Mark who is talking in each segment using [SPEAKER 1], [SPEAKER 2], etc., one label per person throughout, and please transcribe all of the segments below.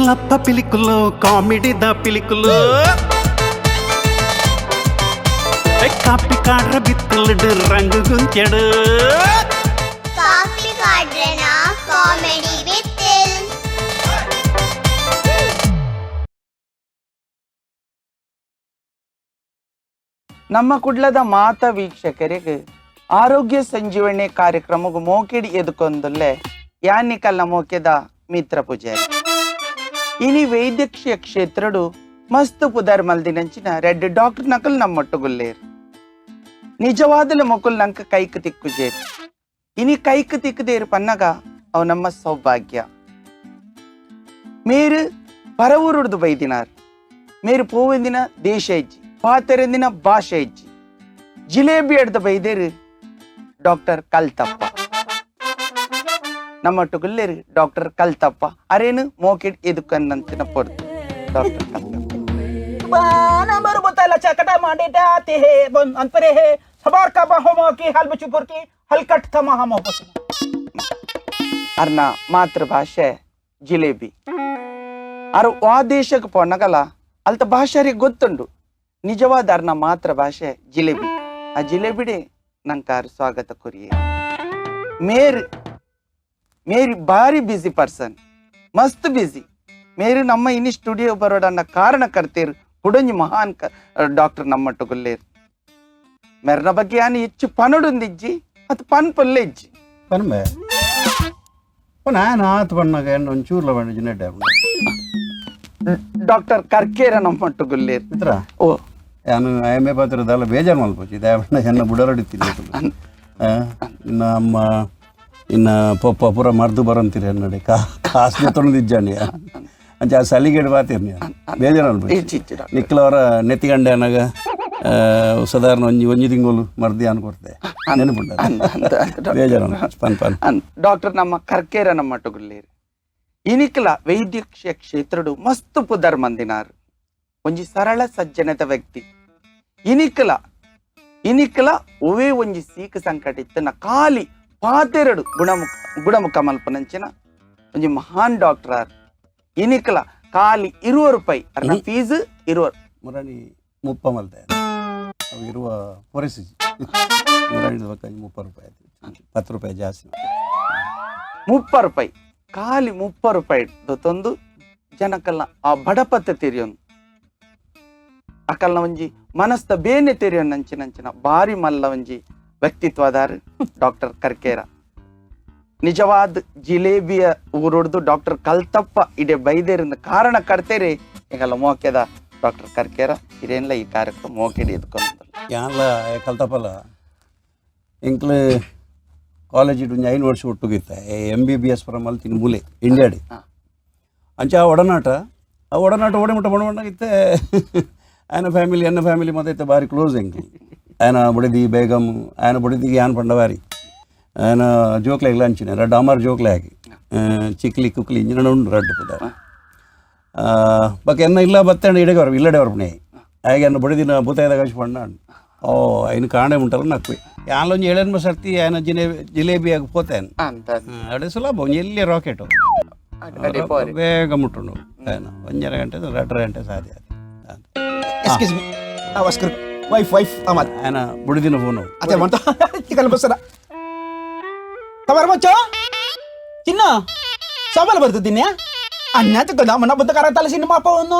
[SPEAKER 1] Pullappa Pilikula ಕಾಮಿಡಿದ ಪಿಲಿಕುಲು ಕಾಪಿ ಕಾಡ್ರ ಬಿತ್ತಲಡು ರಂಗು ಗುಂತ್ಯಡು.
[SPEAKER 2] Coffee ಕಾಡ್ರನ comedy ಬಿತ್ತಿಲ್.
[SPEAKER 3] ನಮ್ಮ ಕುಡ್ಲದ ಮಾತ ವೀಕ್ಷಕರಿಗೆ ಆರೋಗ್ಯ ಸಂಜೀವನಿ ಕಾರ್ಯಕ್ರಮಕ್ಕೆ ಮೋಕಿಡಿ ಎದುಕೊಂದುಲ್ಲೆ ಯಾನಿಕಲ್ಲ ಮೋಕೆದ ಮಿತ್ರ ಪೂಜಾರಿ. ಇನಿ ವೈದ್ಯಕೀಯ ಕ್ಷೇತ್ರಡು ಮಸ್ತ್ ಪುದರ್ ಮಲ್ದಿನಂಚಿನ ರೆಡ್ ಡಾಕ್ಟರ್ ನಕಲ್ ನಮ್ಮೊಟ್ಟುಗುಲ್ಲೇರು. ನಿಜವಾದಲ ಮೊಕುಲ್ ನಂಕ ಕೈಕ್ ತಿಕ್ಕುಜೇರು. ಇನಿ ಕೈಕ್ ತಿಕ್ಕದೇರು ಪನ್ನಗ ಅವು ನಮ್ಮ ಸೌಭಾಗ್ಯ. ಮೇರು ಪರವೂರುಡ್ದು ಬೈದಿನಾರ್. ಮೇರು ಪೋವೆಂದಿನ ದೇಶ ಇಜ್ಜಿ, ಪಾತೆರೆಂದಿನ ಭಾಷೆ ಇಜ್ಜಿ. ಜಿಲೇಬಿ ಅಡ್ದ ಬೈದೇರು ಡಾಕ್ಟರ್ ಕಲ್ತಪ್ಪ. ನಮ್ಮೊಟ್ಟುಗುಲ್ಲೇರು ಡಾಕ್ಟರ್ ಕಲ್ತಪ್ಪ ಅರೇನು ಮೋಕಿಡ್ ಎದುಕನ್ನಂತಿನ ಪೊರ್ತು ಡಾಕ್ಟರ್ ಕಲ್ತಪ್ಪ. ಅರ್ನ ಮಾತೃಭಾಷೆ ಜಿಲೇಬಿ. ಅರು ಆ ದೇಶಕ್ಕೆ ಪೋನಗಲ ಅಲ್ತ ಭಾಷೆ ಗೊತ್ತುಂಡು. ನಿಜವಾದ ಅರ್ನ ಮಾತೃಭಾಷೆ ಜಿಲೇಬಿ. ಆ ಜಿಲೇಬಿಡೆ ನಂಕಾರು ಸ್ವಾಗತ ಕೊರಿಯೆ. ಮೇರ್ ಮೇರಿ ಭಾರಿ ಬ್ಯುಸಿ ಪರ್ಸನ್, ಮಸ್ತ್ ಬ್ಯುಸಿ. ಮೇರು ನಮ್ಮ ಇನಿ ಸ್ಟುಡಿಯೋ ಬರೋಡನ್ನ ಕಾರಣಕರ್ತೇರು ಕುಡೊಂಜಿ ಮಹಾನ್ ಡಾಕ್ಟರ್ ನಮ್ಮಟ್ಟುಗುಲ್ಲೇರು. ಮೆರ್ನ ಬಗ್ಗೆ ಯಾನು ಹೆಚ್ಚು ಪನಡುಂದಿಜ್ಜಿ ಅದು ಪನ್ ಪೊಲ್ಲೆ ಇಜ್ಜಿ.
[SPEAKER 4] ಪನ್ಬೆ ನಾನು ಆತು ಪಣ್ಣಾಗ ಎಣ್ಣೆ ಒಂಚೂರ್ಲ ಪಂಡ ನೆಡ್ಡೆ.
[SPEAKER 3] ಡಾಕ್ಟರ್ ಕರ್ಕೇರ ನಮ್ಮಟ್ಟುಗುಲ್ಲೇರು.
[SPEAKER 4] ಮಿತ್ರ.
[SPEAKER 3] ಓ.
[SPEAKER 4] ನಾನು ಎಮ್ ಎ ಪಾತ್ರದಲ್ಲ ಬೇಜಾರು ಮಲ್ಪೊಚ್ಚಿ ಇದೇ ಹೆಣ್ಣ ಬುಡರಡಿತೀನಿ. ಇನ್ನು ಅಮ್ಮ ಇನ್ನು ಪಪ್ಪ ಪೂರ ಮರ್ದು ಬರಂತೀರಿ ಎನ್ನಡೆ ಕಾಸು ತೊಗೊಂಡಿದ್ದಾನೆ ಅಂಚ ಆ ಸಲಿಗೆಡ್ ಬಾತಿರ್ನಿ ಬೇಜಾರು ಮಲ್ಪೊಚ್ಚಿ.
[SPEAKER 3] ಇಜ್ಜಿ ಇಜ್ಜಿ ಡಾಕ್ಟರ್.
[SPEAKER 4] ನಿಕ್ಕಲವರ ನೆತ್ತಿಗಂಡೆ ಅನ್ನಾಗ ಸಾಧಾರಣ ಒಂಜಿ ಒಂಜಿ ತಿಂಗಳು ಮರ್ದಿ ಅನ್ಕೊಡ್ತೆ ನೆನಪುಂಡ.
[SPEAKER 3] ಅಂದ್ ಅಂದ್ ಅಂದ್ ಡಾಕ್ಟರ್.
[SPEAKER 4] ಬೇಜಾರು ಮಲ್ಪೊಚ್ಚಿ ಪನ್ ಪನ್.
[SPEAKER 3] ಡಾಕ್ಟರ್ ನಮ್ಮ ಕರ್ಕೇರ ನಮ್ಮಟ್ಟುಗುಲ್ಲೇರು. ಇನಿಕ್ಲ ವೈದ್ಯಕೀಯ ಕ್ಷೇತ್ರಡು ಮಸ್ತ್ ಪುದರ್ ಮಂದಿನಾರು. ಒಂಜಿ ಸರಳ ಸಜ್ಜನದ ವ್ಯಕ್ತಿ. ಇನಿಕ್ಲ ಇನಿಕ್ಲ ಒವೇ ಒಂಜಿ ಸೀಕ ಸಂಕಟ ಇತ್ತನ ಖಾಲಿ ಪಾತೆರಡು ಗುಣಮುಖ ಗುಣಮುಖ ಮಲ್ಪನಂಚಿನ ಒಂಜಿ ಮಹಾನ್ ಡಾಕ್ಟರ್ ಆರ್. ಇನಿಕ್ಲ ಖಾಲಿ 20 ರೂಪಾಯಿ ಅರ್ನ ಫೀಸ್ 20.
[SPEAKER 4] ಮುರಾಣಿ ಮುಪ್ಪ ಮಲ್ತೆ ಅವು ಇರುವ ಪರಿಸ್ಥಿತಿ ಮುರಾಣಿ ಪಕ್ಕ 30 ರೂಪಾಯಿ ಆಯ್ತು, 10 ರೂಪಾಯಿ ಜಾಸ್ತಿ.
[SPEAKER 3] 30 ರೂಪಾಯಿ, ಖಾಲಿ 30 ರೂಪಾಯಿ ತಂದು ಜನಕಲ್ಲ ಆ ಬಡಪತ್ತೆ ತೆರಿಯೊಂದು ಅಕಲ್ನ ಒಂಜಿ ಮನಸ್ತ ಬೇನೆ ತೆರಿಯೊನ್ ನಂಚಿನ ಬಾರಿ ಮಲ್ಲ ಒಂಜಿ ವ್ಯಕ್ತಿತ್ವದಾರು ಡಾಕ್ಟರ್ ಕರ್ಕೇರ. ನಿಜವಾದ ಜಿಲೇಬಿಯ ಊರುಡ್ದು ಡಾಕ್ಟರ್ ಕಲ್ತಪ್ಪ ಇಡೆ ಬೈದೇರಿಂದ ಕಾರಣ ಕರ್ತೇರಿ ಈಗಲ್ಲ ಮೋಕೆದ ಡಾಕ್ಟರ್ ಕರ್ಕೇರ ಇರೇನ್ಲ ಈ ಕಾರ್ಯಕ್ರಮ ಮೋಕೆಡಿ ಎದ್ಕೊಂಡು.
[SPEAKER 4] ಯಾನ್ಲ ಕಲ್ತಪ್ಪಲ್ಲ ಎಂಕ್ಲು ಕಾಲೇಜ್ ಒಂಜಿ 5 ವರ್ಷ ಒಟ್ಟುಗಿತ್ತ MBBS ಪರ ಮಲ್ತಿನ ಮೂಲೆ ಇಂಡಿಯಾಡ್. ಅಂಚ ಆ ಒಡನಾಟ ಆ ಒಡನಾಟ ಓಡಿ ಮುಟ್ಟ ಬಣ ಇತ್ತೆ ఆయన ಫ್ಯಾಮಿಲಿ ಎನ್ನ ಫ್ಯಾಮಿಲಿ ಮತ್ತೆ ಬಾರಿ ಕ್ಲೋಸ್ ಎಂಕ್ಲು. ఆయన ಬುಡಿದಿ ಬೇಗಮ್ ఆయన ಬುಡಿದಿಗೆ ಯಾನ್ ಪಂಡವಾರಿ ఆయన ಜೋಕ್ಲೆಗ್ಲ ಅಂಚಿನ ರಡ್ಡ್ ಅಮರ್ ಜೋಕ್ಲೆ ಹಾಕಿ ಚಿಕ್ಲಿ ಕುಕ್ಲಿ ಇಂಜಿನ ಉಂಡು ರಡ್ಡ್ ಪುದ ಬೊಕ ಎನ್ನ ಇಲ್ಲ ಬತ್ತಂಡ ಇಡೆಗೆ ವರ ಇಲ್ಲಡೆ ವರ್ಪಣೆ ಹಾಗೆ ಎನ್ನ ಬುಡಿದಿನ ಬೂತಾಯದ ಕಾಶ್ ಪಂಡ ಓ ಐನು ಕಾಣೆ ಉಂಟಲ್ಲ ನಕ್ವೆ ಯಾನ್ಲೊಂಜಿ ಏಳೆನ್ಮ ಸರ್ತಿ ఆయన ಜಿಲೇಬಿ ಆಗಿ ಪೋತೇನೆ.
[SPEAKER 3] ಅಂತ
[SPEAKER 4] ಅಡೆ ಸುಲಭ ಒಂಜಿ ಎಲ್ಲಿ ರಾಕೆಟ್
[SPEAKER 3] ಅಡೆ ಪೋರೆ.
[SPEAKER 4] ಬೇಗ ಮುಟ್ಟುಂಡು ఆయన 1.5 ಗಂಟೆ 2.5 ಗಂಟೆ ಸಾಧ್ಯ.
[SPEAKER 5] Excuse me, Oscar wife wife ಅಮತ್.
[SPEAKER 4] ఆయన ಬುಡಿದಿನ ಫೋನು.
[SPEAKER 5] ಅದೇ ಮಾಡ್ತಾ ಚಿಕನ್ ಬಸ್ಸರ ತಮರ ಮಚ್ಚೋ ಚಿನ್ನ ಸವಾಲ್ ಬರ್ತಿದ್ದೀನಿ ಅನ್ನ ತಕ್ಕ మన ಬುದ್ಧ ಕರ ಸಿನಿಮಾ ಪವನು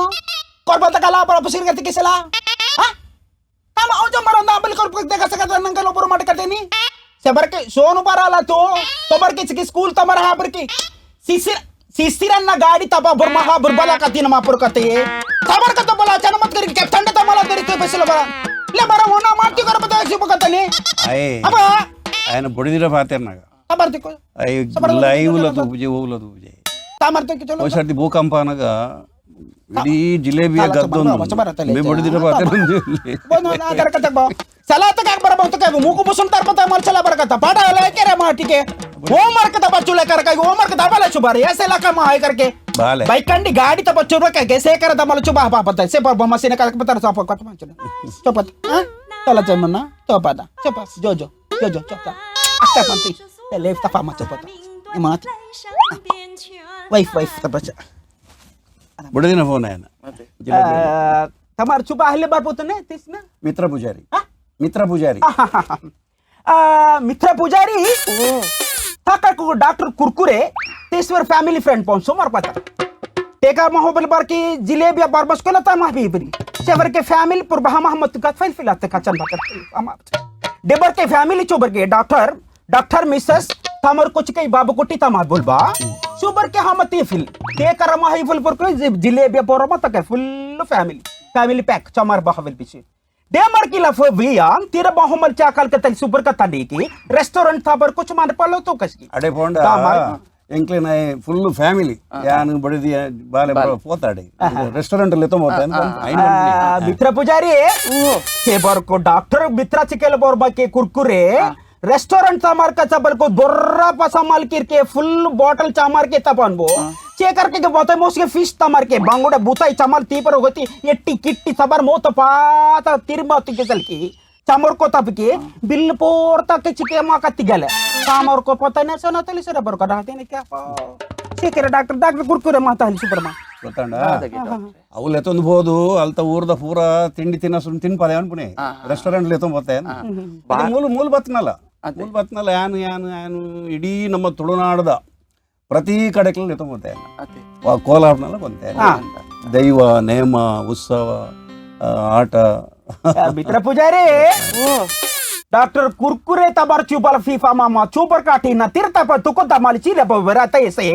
[SPEAKER 5] ಕೊರ್ಬತ್ತ ಕಲಾ ಪರ ಪಸಿರ್ ಗತಿ ಕೆಸಲ ಹಾ tama o maron na balik korpo ka sa kata ng kalo puro matakateni sa barke Sonu ಬರಲ್ಲ ತೋ ತಬರ್ಕೆ ಚಿಕಿ ಸ್ಕೂಲ್ ತಮರ ಹಾಬರ್ಕೆ ಸಿಸಿರ್ ಸಿಸಿರನ್ನ ಗಾಡಿ ತಪ ಬುರ್ಮಹ ಬುರ್ಬಲ ಕತಿನ ಮಾಪುರ್ ಕತೆ ತಬರ್ ಕತ ಬಲ ಚನ ಮತ್ ಕರಿ ಕೆಪ್ತಂಡ ತಮಲ ಕರಿ ಕೆ ಬಸಲ ಬರ ಲೇ ಬರ ಓನ ಮಾಡ್ತಿ ಕರ ಬತ ಸಿಪ ಕತನಿ.
[SPEAKER 4] ಅಯ್.
[SPEAKER 5] ಅಬ.
[SPEAKER 4] ఆయన ಬುಡಿದಿನ ಪಾತೇರ್ನಾಗ
[SPEAKER 5] ತಬರ್ತಿ ಕೋ
[SPEAKER 4] I ಲೈವ್ಲ ತೂಪುಜೆ ಓವ್ಲ ತೂಪುಜೆ.
[SPEAKER 5] ತಮರ್ತಿ ಚಲೋ.
[SPEAKER 4] ಓ ಸರ್ತಿ ಭೂಕಂಪ ಅನಗ ಇಡೀ ಜಿಲೇಬಿಯ ಗದ್ದೊಂದು ಬುಡಿದಿನ ಪಾತೇರ್. ಬಾಲೆ.
[SPEAKER 5] ಬೈಕಂಡಿ ಗಾಡಿ ತಪ್ಪ ಚುರ್ಬೇಕೆ ಸೇಕರ ತಮ್ಮಲ ಚುಬಾ ಪಾಪತ್ತ ಸೇ ಪಾಪ ಮಸಿನ ಕಲಕ ಪತ್ತರ ಸಾಪ ಕಟ್ ಮಂಚನ ಚೊಪತ್ ತಲ ಚಮನ್ನ ಚೊಪದ ಚೊಪ ಜೋ ಜೋ ಜೋ ಜೋ ಚೊಪ ಅಷ್ಟ ಪಂತಿ ಲೇಫ್ ತಪ ಮ ಚೊಪತ ಮಾತ್ ವೈಫ್ ವೈಫ್ ತಪ.
[SPEAKER 4] ಬುಡದಿನ ಫೋನ್ ಆಯನ.
[SPEAKER 5] ತಮಾರ್ ಚುಪ ಹಲ್ಲೆ ಬರ್ಬೋತನೆ ತಿಸ್ನ.
[SPEAKER 4] ಮಿತ್ರ ಪೂಜಾರಿ. ಮಿತ್ರ ಪೂಜಾರಿ.
[SPEAKER 5] ಮಿತ್ರ ಪೂಜಾರಿ ತಾಕಕು ಡಾಕ್ಟರ್ ಕುರ್ಕುರೆ ತೇಶ್ವರ್ ಫ್ಯಾಮಿಲಿ ಫ್ರೆಂಡ್ ಪೌನ್ ಸುಮಾರು ಪತ ಟೇಕಾ ಮಹೋಬಲ್ ಬಾರ್ಕಿ ಜಿಲೇಬಿಯ ಬಾರ್ಬಸ್ಕೊಲ ತಾ ಮಹಬೀಬರಿ सेवर के फैमिली पुर बहा मोहम्मद का फैल फिलाते का चंदा कर डेबर के फैमिली चोबर के doctor doctor Mrs तमर कुछ के बाबू कुटी तमार बोलबा सुबर के हम ती फिल ते करमा ही फुल पर को जिलेबी पोरमा तक full family family pack चमार बहावल पीछे डेमर की लफ विया तेरा बाहुमल चाकल के तल सुबर का तंडी की रेस्टोरेंट था पर कुछ मान पालो तो कसकी
[SPEAKER 4] ಅಡೆ ಪೋಂಡ ಎಂಕ್ಲೆ ನಾಯಿ ಫುಲ್ ಫ್ಯಾಮಿಲಿ ಯಾನು ಬಡದಿ ಬಾಲೆ ಪೋತಾಡೆ ರೆಸ್ಟೋರೆಂಟ್ ಅಲ್ಲಿ ತೊಂಬತ್ತ.
[SPEAKER 5] ಮಿತ್ರ ಪೂಜಾರಿ के बर को डॉक्टर मित्रा चिकेल बोरबा के कुरकुरे रेस्टोरेंट तमार का चबल को दोर्रा पसा माल किर के फुल बॉटल चामार के तपन बो चेकर के बोते मोस के फिश तमार के बांगोड़ा बुताई चमार ती पर होती एट्टी किट्टी सबर मोत पाता तिरमती के चल की चामर को तब के बिल पोरता के चिके मा का तिगले चामर को पता नहीं सुना तली सर बर का डालते ने क्या चेकर डॉक्टर डॉक्टर कुरकुरे माता हल सुपर मा
[SPEAKER 4] ಗೊತ್ತಾಂಡ ಅವು ಎತ್ತೊಂದು ಬೋದು ಅಲ್ತ ಊರ್ದ ಪೂರ ತಿಂಡಿ ತಿನ್ನಸು ತಿನ್ಪಾಲೆ ಅನ್ಪುಣೆ ರೆಸ್ಟೋರೆಂಟ್ ಎತ್ತೊಂದು ಮೂಲ ಮೂಲ ಬತ್ನಲ್ಲ ಮೂಲ ಬತ್ನಲ್ಲ ಯಾನು ಯಾನು ಯಾನು ಇಡೀ ನಮ್ಮ ತುಳುನಾಡದ ಪ್ರತಿ ಕಡೆಕಲ್ಲಿ ಎತ್ತೊಂಬತ್ತೆ ಕೋಲಾರನೆಲ್ಲ ಬಂತೆ ದೈವ ನೇಮ ಉತ್ಸವ ಆಟ.
[SPEAKER 5] ಮಿತ್ರ ಪೂಜಾರಿ ಡಾಕ್ಟರ್ ಕುರ್ಕುರೆ ತಬಾರ್ ಚೂಪಲ ಫೀಫಾ ಮಾಮ ಚೂಪರ್ ಕಾಟಿ ನ ತಿರ್ತ ಪ ತುಕೋ ತಮಾಲಿ ಚೀಲೆ ಪ ವರಾತ ಎಸೆ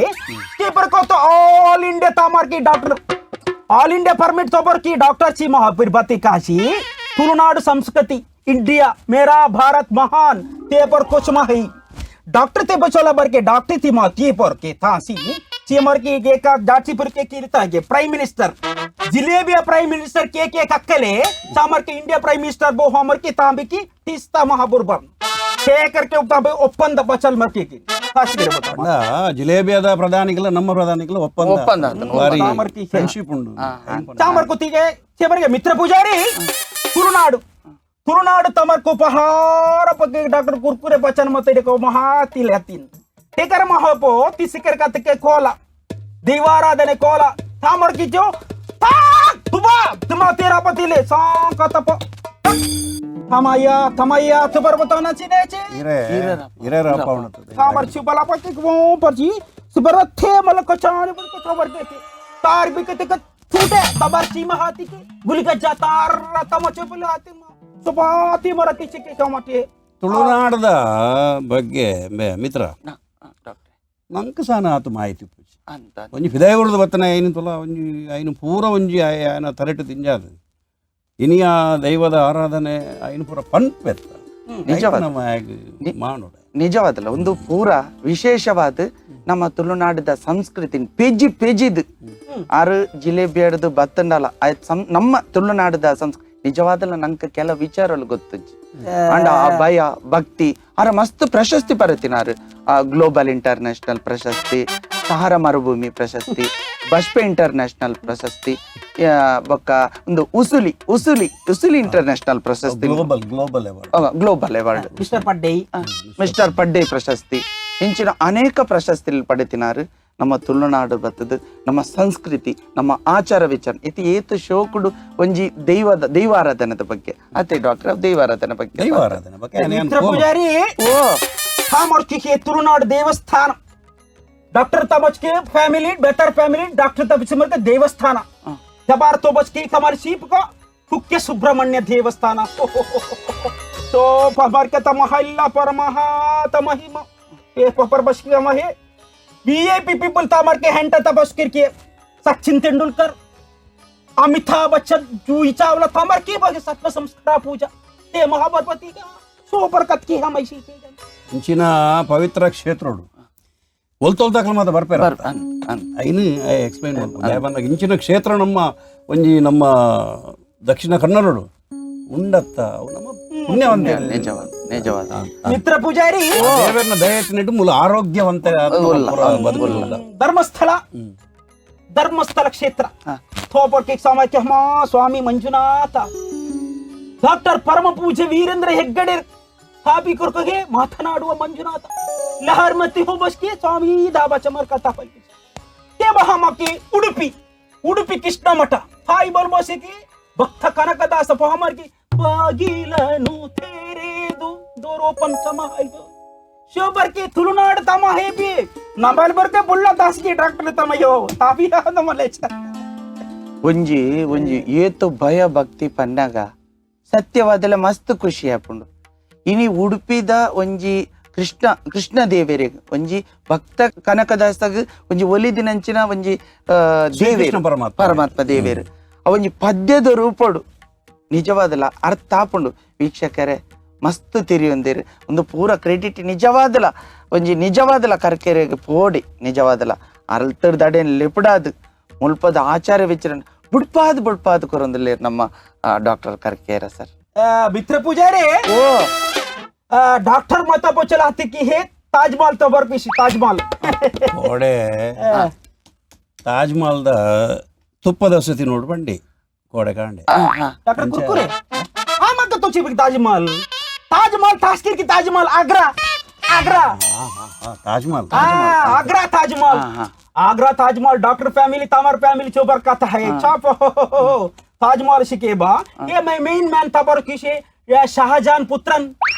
[SPEAKER 5] टीपर को तो ऑल इंडिया तमार की doctor all India permit तोबर की डॉक्टर ची महापिरबती काशी तुलुनाडु संस्कृति इंडिया मेरा भारत महान ते पर कुछ माही डॉक्टर ते बचोला बर के डॉक्टर थी मा ते पर के थासी चीमर की के का जाची पर के कीर्ता के प्राइम मिनिस्टर जिलेबिया प्राइम मिनिस्टर के के कक्कले चामर के India prime minister बो हमर के तांबे की तीस्ता महाबुर्बन ते करके तांबे ಒಪ್ಪಂದ ಬಚಲ್ ಮರ್ಕಿ की
[SPEAKER 4] ಅಣ್ಣ ಜಿಲೇಬಿಯಾದ ಪ್ರಧಾನಿಗಳ ನಮ್ಮ ಪ್ರಧಾನಿಗಳ ಒಪ್ಪಂದ
[SPEAKER 3] ಒಪ್ಪಂದ
[SPEAKER 4] ಭಾರಿ ಫ್ರೆಂಡ್ಶಿಪ್ ಉಂಡು.
[SPEAKER 5] ಚಾಮರ್ ಕುತ್ತಿಗೆ ಚಿವರಿಗೆ ಮಿತ್ರ ಪೂಜಾರಿ ತುಳುನಾಡು ತುಳುನಾಡು ತಮರ್ ಉಪಹಾರ ಬಗ್ಗೆ ಡಾಕ್ಟರ್ ಕುರ್ಕುರೆ ಬಚ್ಚನ್ ಮತ್ತೆ ಇದಕ್ಕೆ ಮಹಾತಿಲ್ ಹತ್ತಿನ್ ಟೇಕರ ಮಹೋಪೋ ತಿಸಿಕರ್ ಕತ್ತಕ್ಕೆ ಕೋಲ ದೈವಾರಾಧನೆ ಕೋಲ ತಾಮರ್ ಕಿಚ್ಚು ತುಬಾ ತುಮಾ ತೇರಾಪತಿಲೆ ಸಾಂಕತಪ ತಮಯ್ಯ ತಮಯ್ಯ ತುಬರ್ಬತವನ ಚಿನೇಚಿ
[SPEAKER 4] ಇರೆ ಇರೇರಪ್ಪ ಉಣತದೆ
[SPEAKER 5] ತಾಮರ್ ಚಿಬಲ ಪಕ್ಕಿ ಪರ್ಜಿ ಸುಬರ ಥೇ ಮಲಕ ಚಾನೆ ಬುಲ್ಕ ತಮರ್ के तार भी कते छूटे तबर चीमा हाथी के गुलगज्जा तार तम चुपल हाथी सुपाती मरती चिके चमटे.
[SPEAKER 4] ತುಳುನಾಡದ ಬಗ್ಗೆ ಮಿತ್ರ ನಂಗೆ ಸಾನ ಆತು ಮಾಹಿತಿ ಪೂಜೆ ಒಂಜಿ ಫಿದಾಯಗುರ್ದು ಬತ್ತನ ಐನು ತುಲ ಒಂಜಿ ಐನು ಪೂರ ಒಂಜಿ ಆಯನ ತಲೆಟು ತಿಂಜಾದು ಇನಿಯ ದೈವದ ಆರಾಧನೆ ಐನು ಪೂರ ಪನ್ಪೆತ್ತ
[SPEAKER 3] ನಿಜವಾದ
[SPEAKER 4] ಮಾಡೋಡ
[SPEAKER 3] ನಿಜವಾದಲ್ಲ ಒಂದು ಪೂರ ವಿಶೇಷವಾದ ನಮ್ಮ ತುಳುನಾಡದ ಸಂಸ್ಕೃತಿ ಪೆಜಿ ಪೆಜಿದು ಆರು ಜಿಲೇಬಿ ಹಿಡಿದು ಬತ್ತಂಡಲ್ಲ ನಮ್ಮ ತುಳುನಾಡದ ಸಂಸ್ಕೃತಿ ನಿಜವಾದಲ್ಲ ನಂಗೆ ಕೆಲ ವಿಚಾರಗಳು ಗೊತ್ತುಜ್ಜಿ. ಅಂಡ ಆ ಭಯ ಭಕ್ತಿ ಆರ ಮಸ್ತ್ ಪ್ರಶಸ್ತಿ ಪರತಿನಾರು ಆ ಗ್ಲೋಬಲ್ ಇಂಟರ್ನ್ಯಾಷನಲ್ ಪ್ರಶಸ್ತಿ, ಸಹಾರ ಮರುಭೂಮಿ ಪ್ರಶಸ್ತಿ, ಬಷ್ಪೆ ಇಂಟರ್ನ್ಯಾಷನಲ್ ಪ್ರಶಸ್ತಿ, ಬೊಕ್ಕ ಒಂದು ಉಸುಲಿ ಉಸುಲಿ ಉಸುಲಿ ಇಂಟರ್ನ್ಯಾಷನಲ್ ಪ್ರಶಸ್ತಿ,
[SPEAKER 4] global global award,
[SPEAKER 3] global award,
[SPEAKER 5] mister Paddai
[SPEAKER 3] mister Paddai ಪ್ರಶಸ್ತಿ, ಇಂಚಿನ ಅನೇಕ ಪ್ರಶಸ್ತಿ ಪಡೆತಿನಾರು. ನಮ್ಮ ತುಳುನಾಡು ಬತ್ತದು ನಮ್ಮ ಸಂಸ್ಕೃತಿ ನಮ್ಮ ಆಚಾರ ವಿಚಾರ ಇತಿ ಏತು ಶೋಕುಡು ಒಂಜಿ ದೈವದ ದೈವಾರಾಧನೆದ ಬಗ್ಗೆ ಅತ್ತೆ ಡಾಕ್ಟರ್ ದೈವಾರಾಧನೆ ಬಗ್ಗೆ
[SPEAKER 4] ದೈವಾರಾಧನೆ ಬಗ್ಗೆ
[SPEAKER 5] ಪೂಜಾರಿ ಓ ತಾಮರ್ಚಿಗೆ ತುಳುನಾಡು ದೇವಸ್ಥಾನ ಡಾಕ್ಟರ್ ತಮಚ್ಕೆ family better family doctor ತಮಚ್ಕೆ ದೇವಸ್ಥಾನ ಜಬಾರ್ ತೋಬಚ್ಕೆ ಕಮರ್ ಶೀಪ್ ಕೋ ಕುಕ್ಕೆ ಸುಬ್ರಹ್ಮಣ್ಯ ದೇವಸ್ಥಾನ ತೋ ಪಮರ್ಕೆ ತಮಹಲ್ಲ ಪರಮಹ ತಮಹಿಮ ए पपर बसकी महे वीआईपी पीपल तामर के हैंटा तबस्किर के सचिन तेंदुलकर अमिताभ बच्चन जूही चावला तामर के बगे सत्व संस्कार पूजा ते महाबरपति का सो बरकत की हम ऐसी
[SPEAKER 4] ಇಂಚಿನ ಪವಿತ್ರ ಕ್ಷೇತ್ರಡು ಒಲ್ತೊಲ್ತಾಕಲ್ ಮಾತ ಬರ್ಪೇರ ಐನು ಎಕ್ಸ್ಪ್ಲೈನ್ ಮಾಡ್ಬೋದು. ಇಂಚಿನ ಕ್ಷೇತ್ರ ನಮ್ಮ ಒಂಜಿ ನಮ್ಮ ದಕ್ಷಿಣ ಕನ್ನಡಡು ಉಂಡತ್ತ ಅವು ನಮ್ಮ ಪುಣ್ಯವಂತ
[SPEAKER 3] ನಿಜವಾದ ನಿಜವಾದ
[SPEAKER 5] ಮಿತ್ರ ಪೂಜಾರಿ
[SPEAKER 4] ದೇವರನ್ನ ದಯೆತ್ತಿನಿಟ್ಟು ಮೂಲ ಆರೋಗ್ಯವಂತ ಬದುಕುಲ್ಲ.
[SPEAKER 5] ಧರ್ಮಸ್ಥಳ ಧರ್ಮಸ್ಥಳ ಕ್ಷೇತ್ರ ಥೋಪರ್ಕೆ ಸಾಮಾಕ್ಯ ಸ್ವಾಮಿ ಮಂಜುನಾಥ ಡಾಕ್ಟರ್ ಪರಮ ಪೂಜ್ಯ ವೀರೇಂದ್ರ ಹೆಗ್ಗಡೆ ಕಾಪಿ ಕೊರ್ಕೊಗೆ ಮಾತನಾಡುವ ಮಂಜುನಾಥ ಲಹರ್ ಮತಿ ಹೋಬಸ್ಕೆ ಸ್ವಾಮಿ ದಾಬಾ ಚಮರ್ ಕಥಾ ಪಲ್ಪಿ ಮಹಾಮಕ್ಕೆ ಉಡುಪಿ Udupi Krishna ಮಠ ತಾಯಿ ಬಲ್ಬೋಸಿಕಿ ಭಕ್ತ ಕನಕದಾಸ ಪಹಮರ್ಗಿ ಬಾಗಿಲನು ತೆರೆದು ಡೋರ್ ಓಪನ್ ಸಮ ಆಯ್ತು ಶಿವಬರ್ಕಿ ತುಳುನಾಡು ತಮ ಹೇಪಿ ನಮ್ಮಲ್ಲಿ ಬರ್ಕೆ ಬುಳ್ಳ ದಾಸ್ಗಿ ಡಾಕ್ಟರ್ ತಮಯ್ಯೋ ತಾಪಿ ನಮ್ಮಲ್ಲೇ.
[SPEAKER 3] ಒಂಜಿ ಒಂಜಿ ಏತು ಭಯ ಭಕ್ತಿ ಪನ್ನಾಗ ಸತ್ಯವಾದಲ ಮಸ್ತ್ ಖುಷಿ ಆಪುಂಡು. ಇನಿ ಉಡುಪಿದ ಒಂಜಿ ಕೃಷ್ಣ ಕೃಷ್ಣ ದೇವರಿಗೆ ಒಂಜಿ ಭಕ್ತ ಕನಕದಾಸಗ್ ಒಂಜಿ ಒಲಿದಿನಂಚಿನ ಒಂಜಿ ದೇವೇರು
[SPEAKER 4] ಪರಮಾತ್ಮ.
[SPEAKER 3] ಪರಮಾತ್ಮ ದೇವೇರು ಆ ಒಂಜಿ ಪದ್ಯದ ರೂಪಡು ನಿಜವಾದಲ ಅರ್ಥ ಆಪುಂಡು. ವೀಕ್ಷಕರೇ ಮಸ್ತ್ ತಿರಿಯೊಂದಿರು ಒಂದು ಪೂರ ಕ್ರೆಡಿಟ್ ನಿಜವಾದಲ ಒಂಜಿ ನಿಜವಾದಲ ಕರ್ಕೆರೆಗ್ ಪೋಡಿ ನಿಜವಾದಲ ಅಲ್ತರ್ ದಡೆನ್ ಲೆಪುಡಾದ್ ಮುಲ್ಪದ ಆಚಾರ ವಿಚಾರ ಬುಡ್ಪಾದ್ ಬುಡ್ಪಾದ್ ಕೊರೊಂದುಲ್ಲೆರ್ ನಮ್ಮ ಡಾಕ್ಟರ್ ಕರ್ಕೇರ ಸರ್.
[SPEAKER 5] ಮಿತ್ರ ಪೂಜಾರಿ.
[SPEAKER 3] ಓ.
[SPEAKER 5] ಡಾಕ್ಟರ್ ಮತ ಪೋಚಲ ಹತ್ತಿಕ್ಕಿ ಹೇ ತಾಜ್ಮಹಲ್ ತೋಬರ್ ಪಿಸಿ ತಾಜ್ಮಹಲ್.
[SPEAKER 4] ಕೋಡೆ ತಾಜ್ ಮಹಲ್ದ ತುಪ್ಪದ ವಸತಿ ನೋಡು ಬಂಡಿ ಕೋಡೆ ಕಾಂಡೆ.
[SPEAKER 5] ಡಾಕ್ಟರ್ ಕುರ್ಕುರೆ ಆ ಮಕ್ಕ ತೋಚಿ ತಾಜ್ಮಹಲ್ ತಾಜ್ಮಹಲ್ ತಾಸ್ಕಿರ್ ಕಿ Taj Mahal Agra Agra.
[SPEAKER 4] Taj Mahal.
[SPEAKER 5] Agra Taj Mahal Agra Taj Mahal doctor family Tamar family ಚೋಬರ್ ಕಥಾ ಹೈ ಚಾಪ್ ತಾಜ್ಮಹಲ್ ಶಿಕೆ ಬಾ ये मैं मेन मैन तबर किसे शाहजहान पुत्रन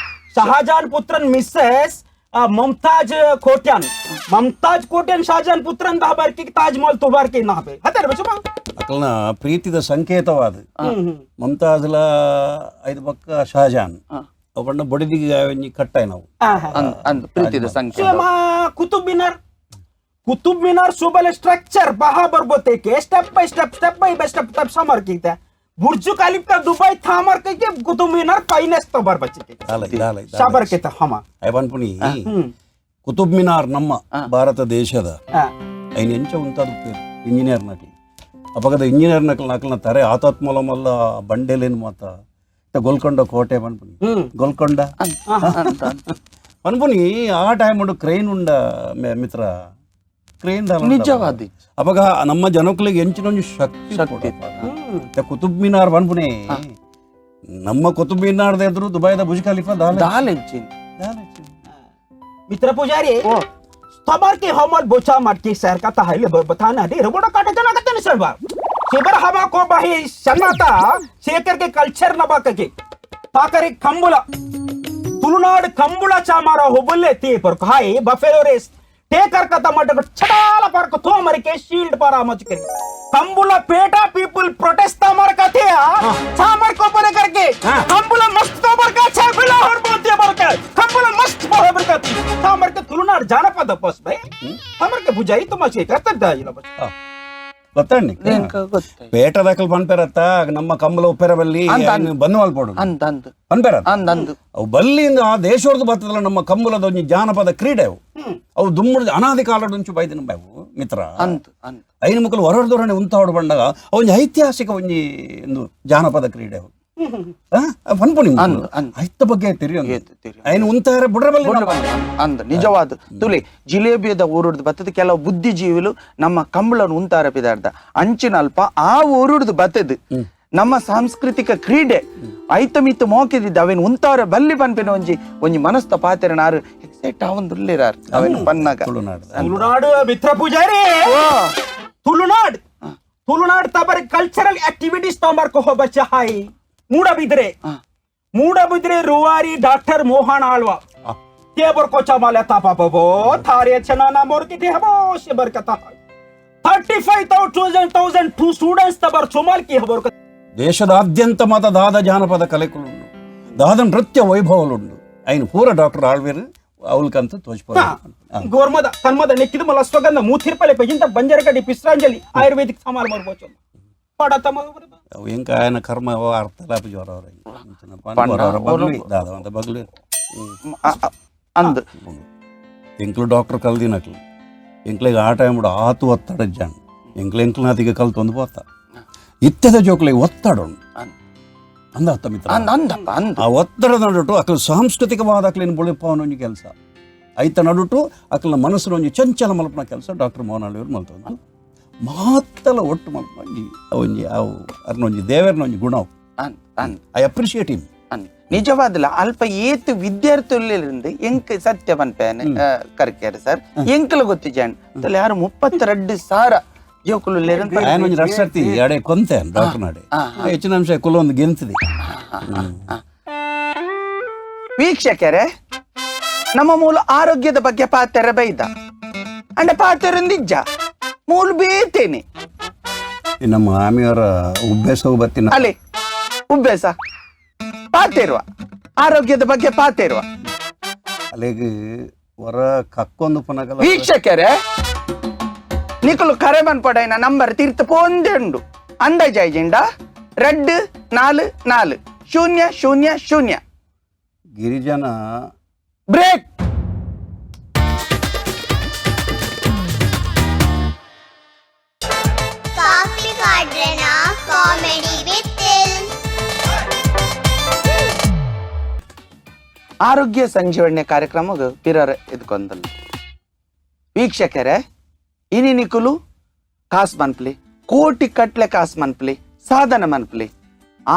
[SPEAKER 5] शाहजहान पुत्रन मिसेस मुमताज कोट्यान मुमताज कोट्यान शाहजहान पुत्रन दाबर की ताजमहल तोबर के ना पे हते रे बच्चों.
[SPEAKER 4] ಅಕಲ್ನ ಪ್ರೀತಿದ ಸಂಕೇತವಾದ ಮುಮ್ತಾಜ್ಲ ಐದು ಪಕ್ಕ ಶಹಜಾನ್ ಅವು ಬಣ್ಣ ಬೊಡಿದಿಗೆ ಒಂಜಿ ಕಟ್ಟಾಯ್ ನಾವು.
[SPEAKER 3] ಅಂದ್ ಪ್ರೀತಿದ ಸಂಕೇತ.
[SPEAKER 5] ಕುತುಬ್ ಮಿನಾರ್ ಕುತುಬ್ ಮಿನಾರ್ ಸುಬಲ್ ಸ್ಟ್ರಕ್ಚರ್ ಬಹಾ ಬರ್ಬೋತೆ के step by step step by step step summer कीते बुर्ज खलीफा दुबई थामर के के कुतुब मीनार फाइनेस्ट तो बर बच्चे के
[SPEAKER 4] ದಾಲ ದಾಲ
[SPEAKER 5] शाबर के हमा.
[SPEAKER 4] ಅಯ್ ಪನ್ಪುನಿ ಕುತುಬ್ ಮಿನಾರ್ ನಮ್ಮ ಭಾರತ ದೇಶದ ಐನ ಎಂಚ ಉಂತಾದ ಇಂಜಿನಿಯರ್ ನಕಲಿ ಅಪಗದ ಇಂಜಿನಿಯರ್ ನಕಲ್ ನಕಲ್ನ ತರೆ ಆತಾತ್ಮಲ ಮಲ್ಲ ಬಂಡೆಲೇನು ಮಾತ ಗೋಲ್ಕೊಂಡ ಕೋಟೆ ಪನ್ಪುನಿ ಗೋಲ್ಕೊಂಡ ಪನ್ಪುನಿ ಆ ಟೈಮ್ ಉಂಡು ಕ್ರೈನ್ ಉಂಡ ಮಿತ್ರ ಕ್ರೇನ್ ದಾಲ ಉಂಡ.
[SPEAKER 3] ನಿಜವಾದ.
[SPEAKER 4] ಅಪಗ ನಮ್ಮ ಜನಕ್ಕಲಿಗೆ ಎಂಚಿನ ಒಂಜಿ ಶಕ್ತಿ
[SPEAKER 3] ಶಕ್ತಿ.
[SPEAKER 4] ಇತ್ತೆ ಕುತುಬ್ ಮಿನಾರ್ ಪನ್ಪುನಿ ನಮ್ಮ ಕುತುಬ್ ಮಿನಾರ್ ಎದುರು ದುಬೈದ ಬುಜ್ ಖಲೀಫಾ ದಾಲ
[SPEAKER 3] ದಾಲ ಎಂಚಿನ
[SPEAKER 4] ದಾಲ.
[SPEAKER 5] मित्र पुजारी तबर के हमर बोचा मटकी सर का तहले बताना दे रोबोट काटे जना कते सर बा शिबर हवा को बाही शनाता शेकर के कल्चर न बाक के Thackeray कंबुला तुलुनाड कंबुला चामाರ ಹುಬುಲ್ಲೆ ತೀ per hi buffalo race taker ಕತ ಮಟ್ಟ ಚಡಾಲ ಪರ್ಕ ತೋ ಮರಿಕೆ ಶೀಲ್ಡ್ ಪರ ಮಚಕರಿ ಕಂಬುಲ ಪೇಟಾ ಪೀಪಲ್ प्रोटेस्ट तमर कथे चामर को पर करके कंबुला मस्त तो बरका छेबिला और बोलते बरका कंबुला मस्त पर बरका तामर के तुलुनाड ಜಾನಪದ ಬಸ್ ಬೈ ತಮರ್ के बुझाई तो मचे करता दाಯಿಲ ಬಸ್.
[SPEAKER 4] ಗೊತ್ತಣ್ಣಿ
[SPEAKER 3] ಗೊತ್ತಾಯ್ತು.
[SPEAKER 4] ಪೇಟ ದಾಖಲು ಪನ್ಪೆರತ್ತ ನಮ್ಮ ಕಂಬಲ ಉಪ್ಪೆರ ಬಲ್ಲಿ ಬಂದು ಮಲ್ಪೋಡು
[SPEAKER 3] ಅಂದ್ ಅಂದ್
[SPEAKER 4] ಪನ್ಪೆರ
[SPEAKER 3] ಅಂದ್ ಅಂದ್
[SPEAKER 4] ಅವು ಬಲ್ಲಿಂದ ಆ ದೇಶೋರ್ದು ಬರ್ತದಲ್ಲ ನಮ್ಮ ಕಂಬಲದ ಒಂಜಿ ಜಾನಪದ ಕ್ರೀಡೆ ಅವು ಅವು ದುಮ್ಮುಡು ಅನಾದಿ ಕಾಲಡುಂಚು ಬೈದಿನ ಅವು ಮಿತ್ರ.
[SPEAKER 3] ಅಂದ್ ಅಂದ್
[SPEAKER 4] ಐನ ಮುಕ್ಕಲು ಹೊರಡ್ದೋರಣೆ ಉಂತಾವಡು ಬಂಡಾಗ ಒಂಜಿ ಐತಿಹಾಸಿಕ ಒಂಜಿ ಒಂದು ಜಾನಪದ ಕ್ರೀಡೆ ಅವು. ಪನ್ಪುನಿ
[SPEAKER 3] ಅಂದ್ ಅಂದ್
[SPEAKER 4] ಐತ ಬಗ್ಗೆ ತೆರಿಯೊಂದು
[SPEAKER 3] ಏತ್ ತೆರಿಯೊಂದು.
[SPEAKER 4] ಐನು ಉಂತಾರೆ ಬುಡ್ರ ಬಲ್ಲಿ
[SPEAKER 3] ಅಂದ್ ನಿಜವಾದ ತುಲೆ ಜಿಲೇಬಿಯದ ಊರುಡ್ದು ಬತ್ತದ ಕೆಲವು ಬುದ್ಧಿಜೀವಿಲು ನಮ್ಮ ಕಂಬಳನ್ನು ಉಂತಾರ ಪಿದಾರ್ದ ಅಂಚಿನ ಅಲ್ಪ ಆ ಊರುಡ್ದು ಬತ್ತದ ನಮ್ಮ ಸಾಂಸ್ಕೃತಿಕ ಕ್ರೀಡೆ ಐತ ಮಿತ್ತು ಮೋಕಿದಿದ್ದ ಅವೇನು ಉಂತಾರ ಬಲ್ಲಿ ಪನ್ಪಿನ ಒಂಜಿ ಒಂಜಿ ಮನಸ್ತ ಪಾತೆರನಾರು ಎಕ್ಸೈಟ್ ಆವೊಂದುಲ್ಲೆರಾರ್ ಅವೇನು ಪನ್ನಾಗ.
[SPEAKER 4] ತುಳುನಾಡು.
[SPEAKER 5] ತುಳುನಾಡು ಮಿತ್ರ ಪೂಜಾರಿ ತುಳುನಾಡ್ ತುಳುನಾಡ್ ತಬರ್ ಕಲ್ಚರಲ್ ಆಕ್ಟಿವಿಟೀಸ್ ತಮರ್ ಕೋ ಬಚ್ಚ ಹಾಯ್ ಮೂಡಬಿದ್ರೆ ಮೂಡಬಿದ್ರೆ ರೂವಾರಿ ಡಾಕ್ಟರ್ ಮೋಹನ್ ಆಳ್ವಾ ತೇಬರ್ ಕೋಚ ಮಾಲೆ ತಾಪ ಬೋ ಥಾರೆ ಚನಾನ ಮೋರ್ ಕಿಟಿ ಹಬೋ ಶಿಬರ್ ಕಥಾ 35,000 ಟು ಸ್ಟೂಡೆಂಟ್ಸ್ ತಬರ್ ಚುಮಾಲ್ ಕಿ ಹಬರ್.
[SPEAKER 4] ದೇಶದಾದ್ಯಂತ ಮಾತ ದಾದ ಜಾನಪದ ಕಲೆಕುಲುಂಡು ದಾದ ನೃತ್ಯ ವೈಭವಲುಂಡು ಐನು ಪೂರ ಡಾಕ್ಟರ್ ಆಳ್ವೇರು ಅವಲ್ಕಂತ ತೋಚ್ಪೋದು.
[SPEAKER 5] ಗೋರ್ಮದ ತನ್ಮದ ನೆಕ್ಕಿದ ಮಲ ಅಶ್ವಗಂಧ ಮೂಥಿರ್ಪಲೆ ಪೆಜಿಂತ ಬಂಜರಗಡ್ಡಿ ಪಿಸ್ರಾಂಜಲಿ ಆಯುರ್ವೇದಿಕ್ ಸಾಮಾನು ಮಾಡ್ಬೋದು ಪಡ ತಮ್ಮ.
[SPEAKER 4] ಅವು ಎಂಕ ಆಯನ ಕರ್ಮ ಅರ್ಥ ಲಾಪ ಜ್ವರ ಬಗ್ಲು ದಾದ ಅಂತ ಬಗ್ಲು.
[SPEAKER 3] ಅಂದ್
[SPEAKER 4] ಎಂಕ್ಲು ಡಾಕ್ಟರ್ ಕಲ್ದಿನಕ್ಲು ಎಂಕ್ಲಿಗೆ ಆ ಟೈಮ್ ಆತು ಒತ್ತಡ ಜಾನ್ ಎಂಕ್ಲು ಎಂಕ್ಲನಾತಿಗೆ ಕಲ್ತೊಂದು ಪೋತ ಇತ್ತೆದ ಜೋಕ್ಲಿಗೆ ಒತ್ತಡ ಉಂಡು ಅಂದ ಅತ್ತ ಮಿತ್ರ.
[SPEAKER 3] ಅಂದ್ ಅಂದಪ್ಪ ಅಂದ್.
[SPEAKER 4] ಆ ಒತ್ತಡದ ನಡುಟು ಅಕ್ಲು ಸಾಂಸ್ಕೃತಿಕವಾದ ಅಕ್ಲಿನ ಬುಳಿಪವನ ಒಂಜಿ ಕೆಲಸ ಐತ ನಡುಟು ಅಕ್ಲಿನ ಮನಸ್ಸಿನ ಒಂಜಿ ಚಂಚಲ ಮಲ್ಪನ ಕೆಲಸ ಡಾಕ್ಟರ್ ಮೋಹನ್ ಆಳ್ವರು ಮಲ್ತೊಂದು ಮಾತಲ ಒಟ್ಟು ಮಲ್ಪ ಒಂಜಿ ಒಂಜಿ ಅವು ಅರ್ನೊಂಜಿ ದೇವರ್ನ ಒಂಜಿ ಗುಣ.
[SPEAKER 3] ಅಂದ್ ಅಂದ್.
[SPEAKER 4] I appreciate him.
[SPEAKER 3] ಅಂದ್ ನಿಜವಾದಲ ಅಲ್ಪ ಏತ್ ವಿದ್ಯಾರ್ಥಿಗಳಿಂದ ಎಂಕ್ ಸತ್ಯ ಪನ್ಪೇನೆ ಕರ್ಕೇರ ಸರ್ ಎಂಕಲ ಗೊತ್ತಿಜಾಂಡ್ ತಲೆ ಯಾರು 32,000 ಜೋಕುಲು
[SPEAKER 4] ఆయన ಒಂಜಿ ರಡ್ ಸರ್ತಿ ಅಡೆ ಕೊಂತೆ ಡಾಕ್ಟರ್ ನಾಡೆ ಹೆಚ್ಚಿನ ಅಂಶ ಕುಲ ಒಂದು ಗೆಂತಿದೆ.
[SPEAKER 3] ವೀಕ್ಷಕರೇ, ನಮ್ಮ ಮೂಲ ಆರೋಗ್ಯದ ಬಗ್ಗೆ ಪಾತೆರ ಬೈದ ಅಂಡ ಪಾತೆರೊಂದಿಜ್ಜ ಮೂಲ ಬೇತೇನೆ.
[SPEAKER 4] ನಮ್ಮ ಆಮಿಯವರ ಉಬ್ಬೇಸವು ಬತ್ತಿನ
[SPEAKER 3] ಅಲ್ಲಿ ಉಬ್ಬೇಸ ಪಾತೆರುವ ಆರೋಗ್ಯದ ಬಗ್ಗೆ ಪಾತೆರುವ
[SPEAKER 4] ಅಲ್ಲಿಗೆ ಹೊರ ಕಕ್ಕೊಂದು ಪುನಗಲ.
[SPEAKER 3] ವೀಕ್ಷಕರೇ, ನಿಕುಲು ಕರೆ ಮನ್ಪಡೈನ ನಂಬರ್ ತೀರ್ಥ ಪೋಂದೆ ಉಂಡು. ಅಂದಾಜಾಯ್ಜಿಂಡ 2 4 4 0 0 0.
[SPEAKER 4] ಗಿರಿಜನ
[SPEAKER 3] ಬ್ರೇಕ್.
[SPEAKER 2] ಕಾಫಿ ಕಾಡ್ರೆನ ಕಾಮಿಡಿ ಬಿತ್ತಿಲ್.
[SPEAKER 3] ಆರೋಗ್ಯ ಸಂಜೀವನ್ಯ ಕಾರ್ಯಕ್ರಮಕ್ಕೆ ಪಿರರ್ ಇದ್ಕೊಂದಲ್ಲ. ವೀಕ್ಷಕರೇ, ಇನಿ ನಿಕುಲು ಕಾಸ್ ಮನ್ಪ್ಲಿ, ಕೋಟಿ ಕಟ್ಲೆ ಕಾಸ್ ಮನ್ಪ್ಲಿ, ಸಾಧನ ಮನ್ಪ್ಲಿ,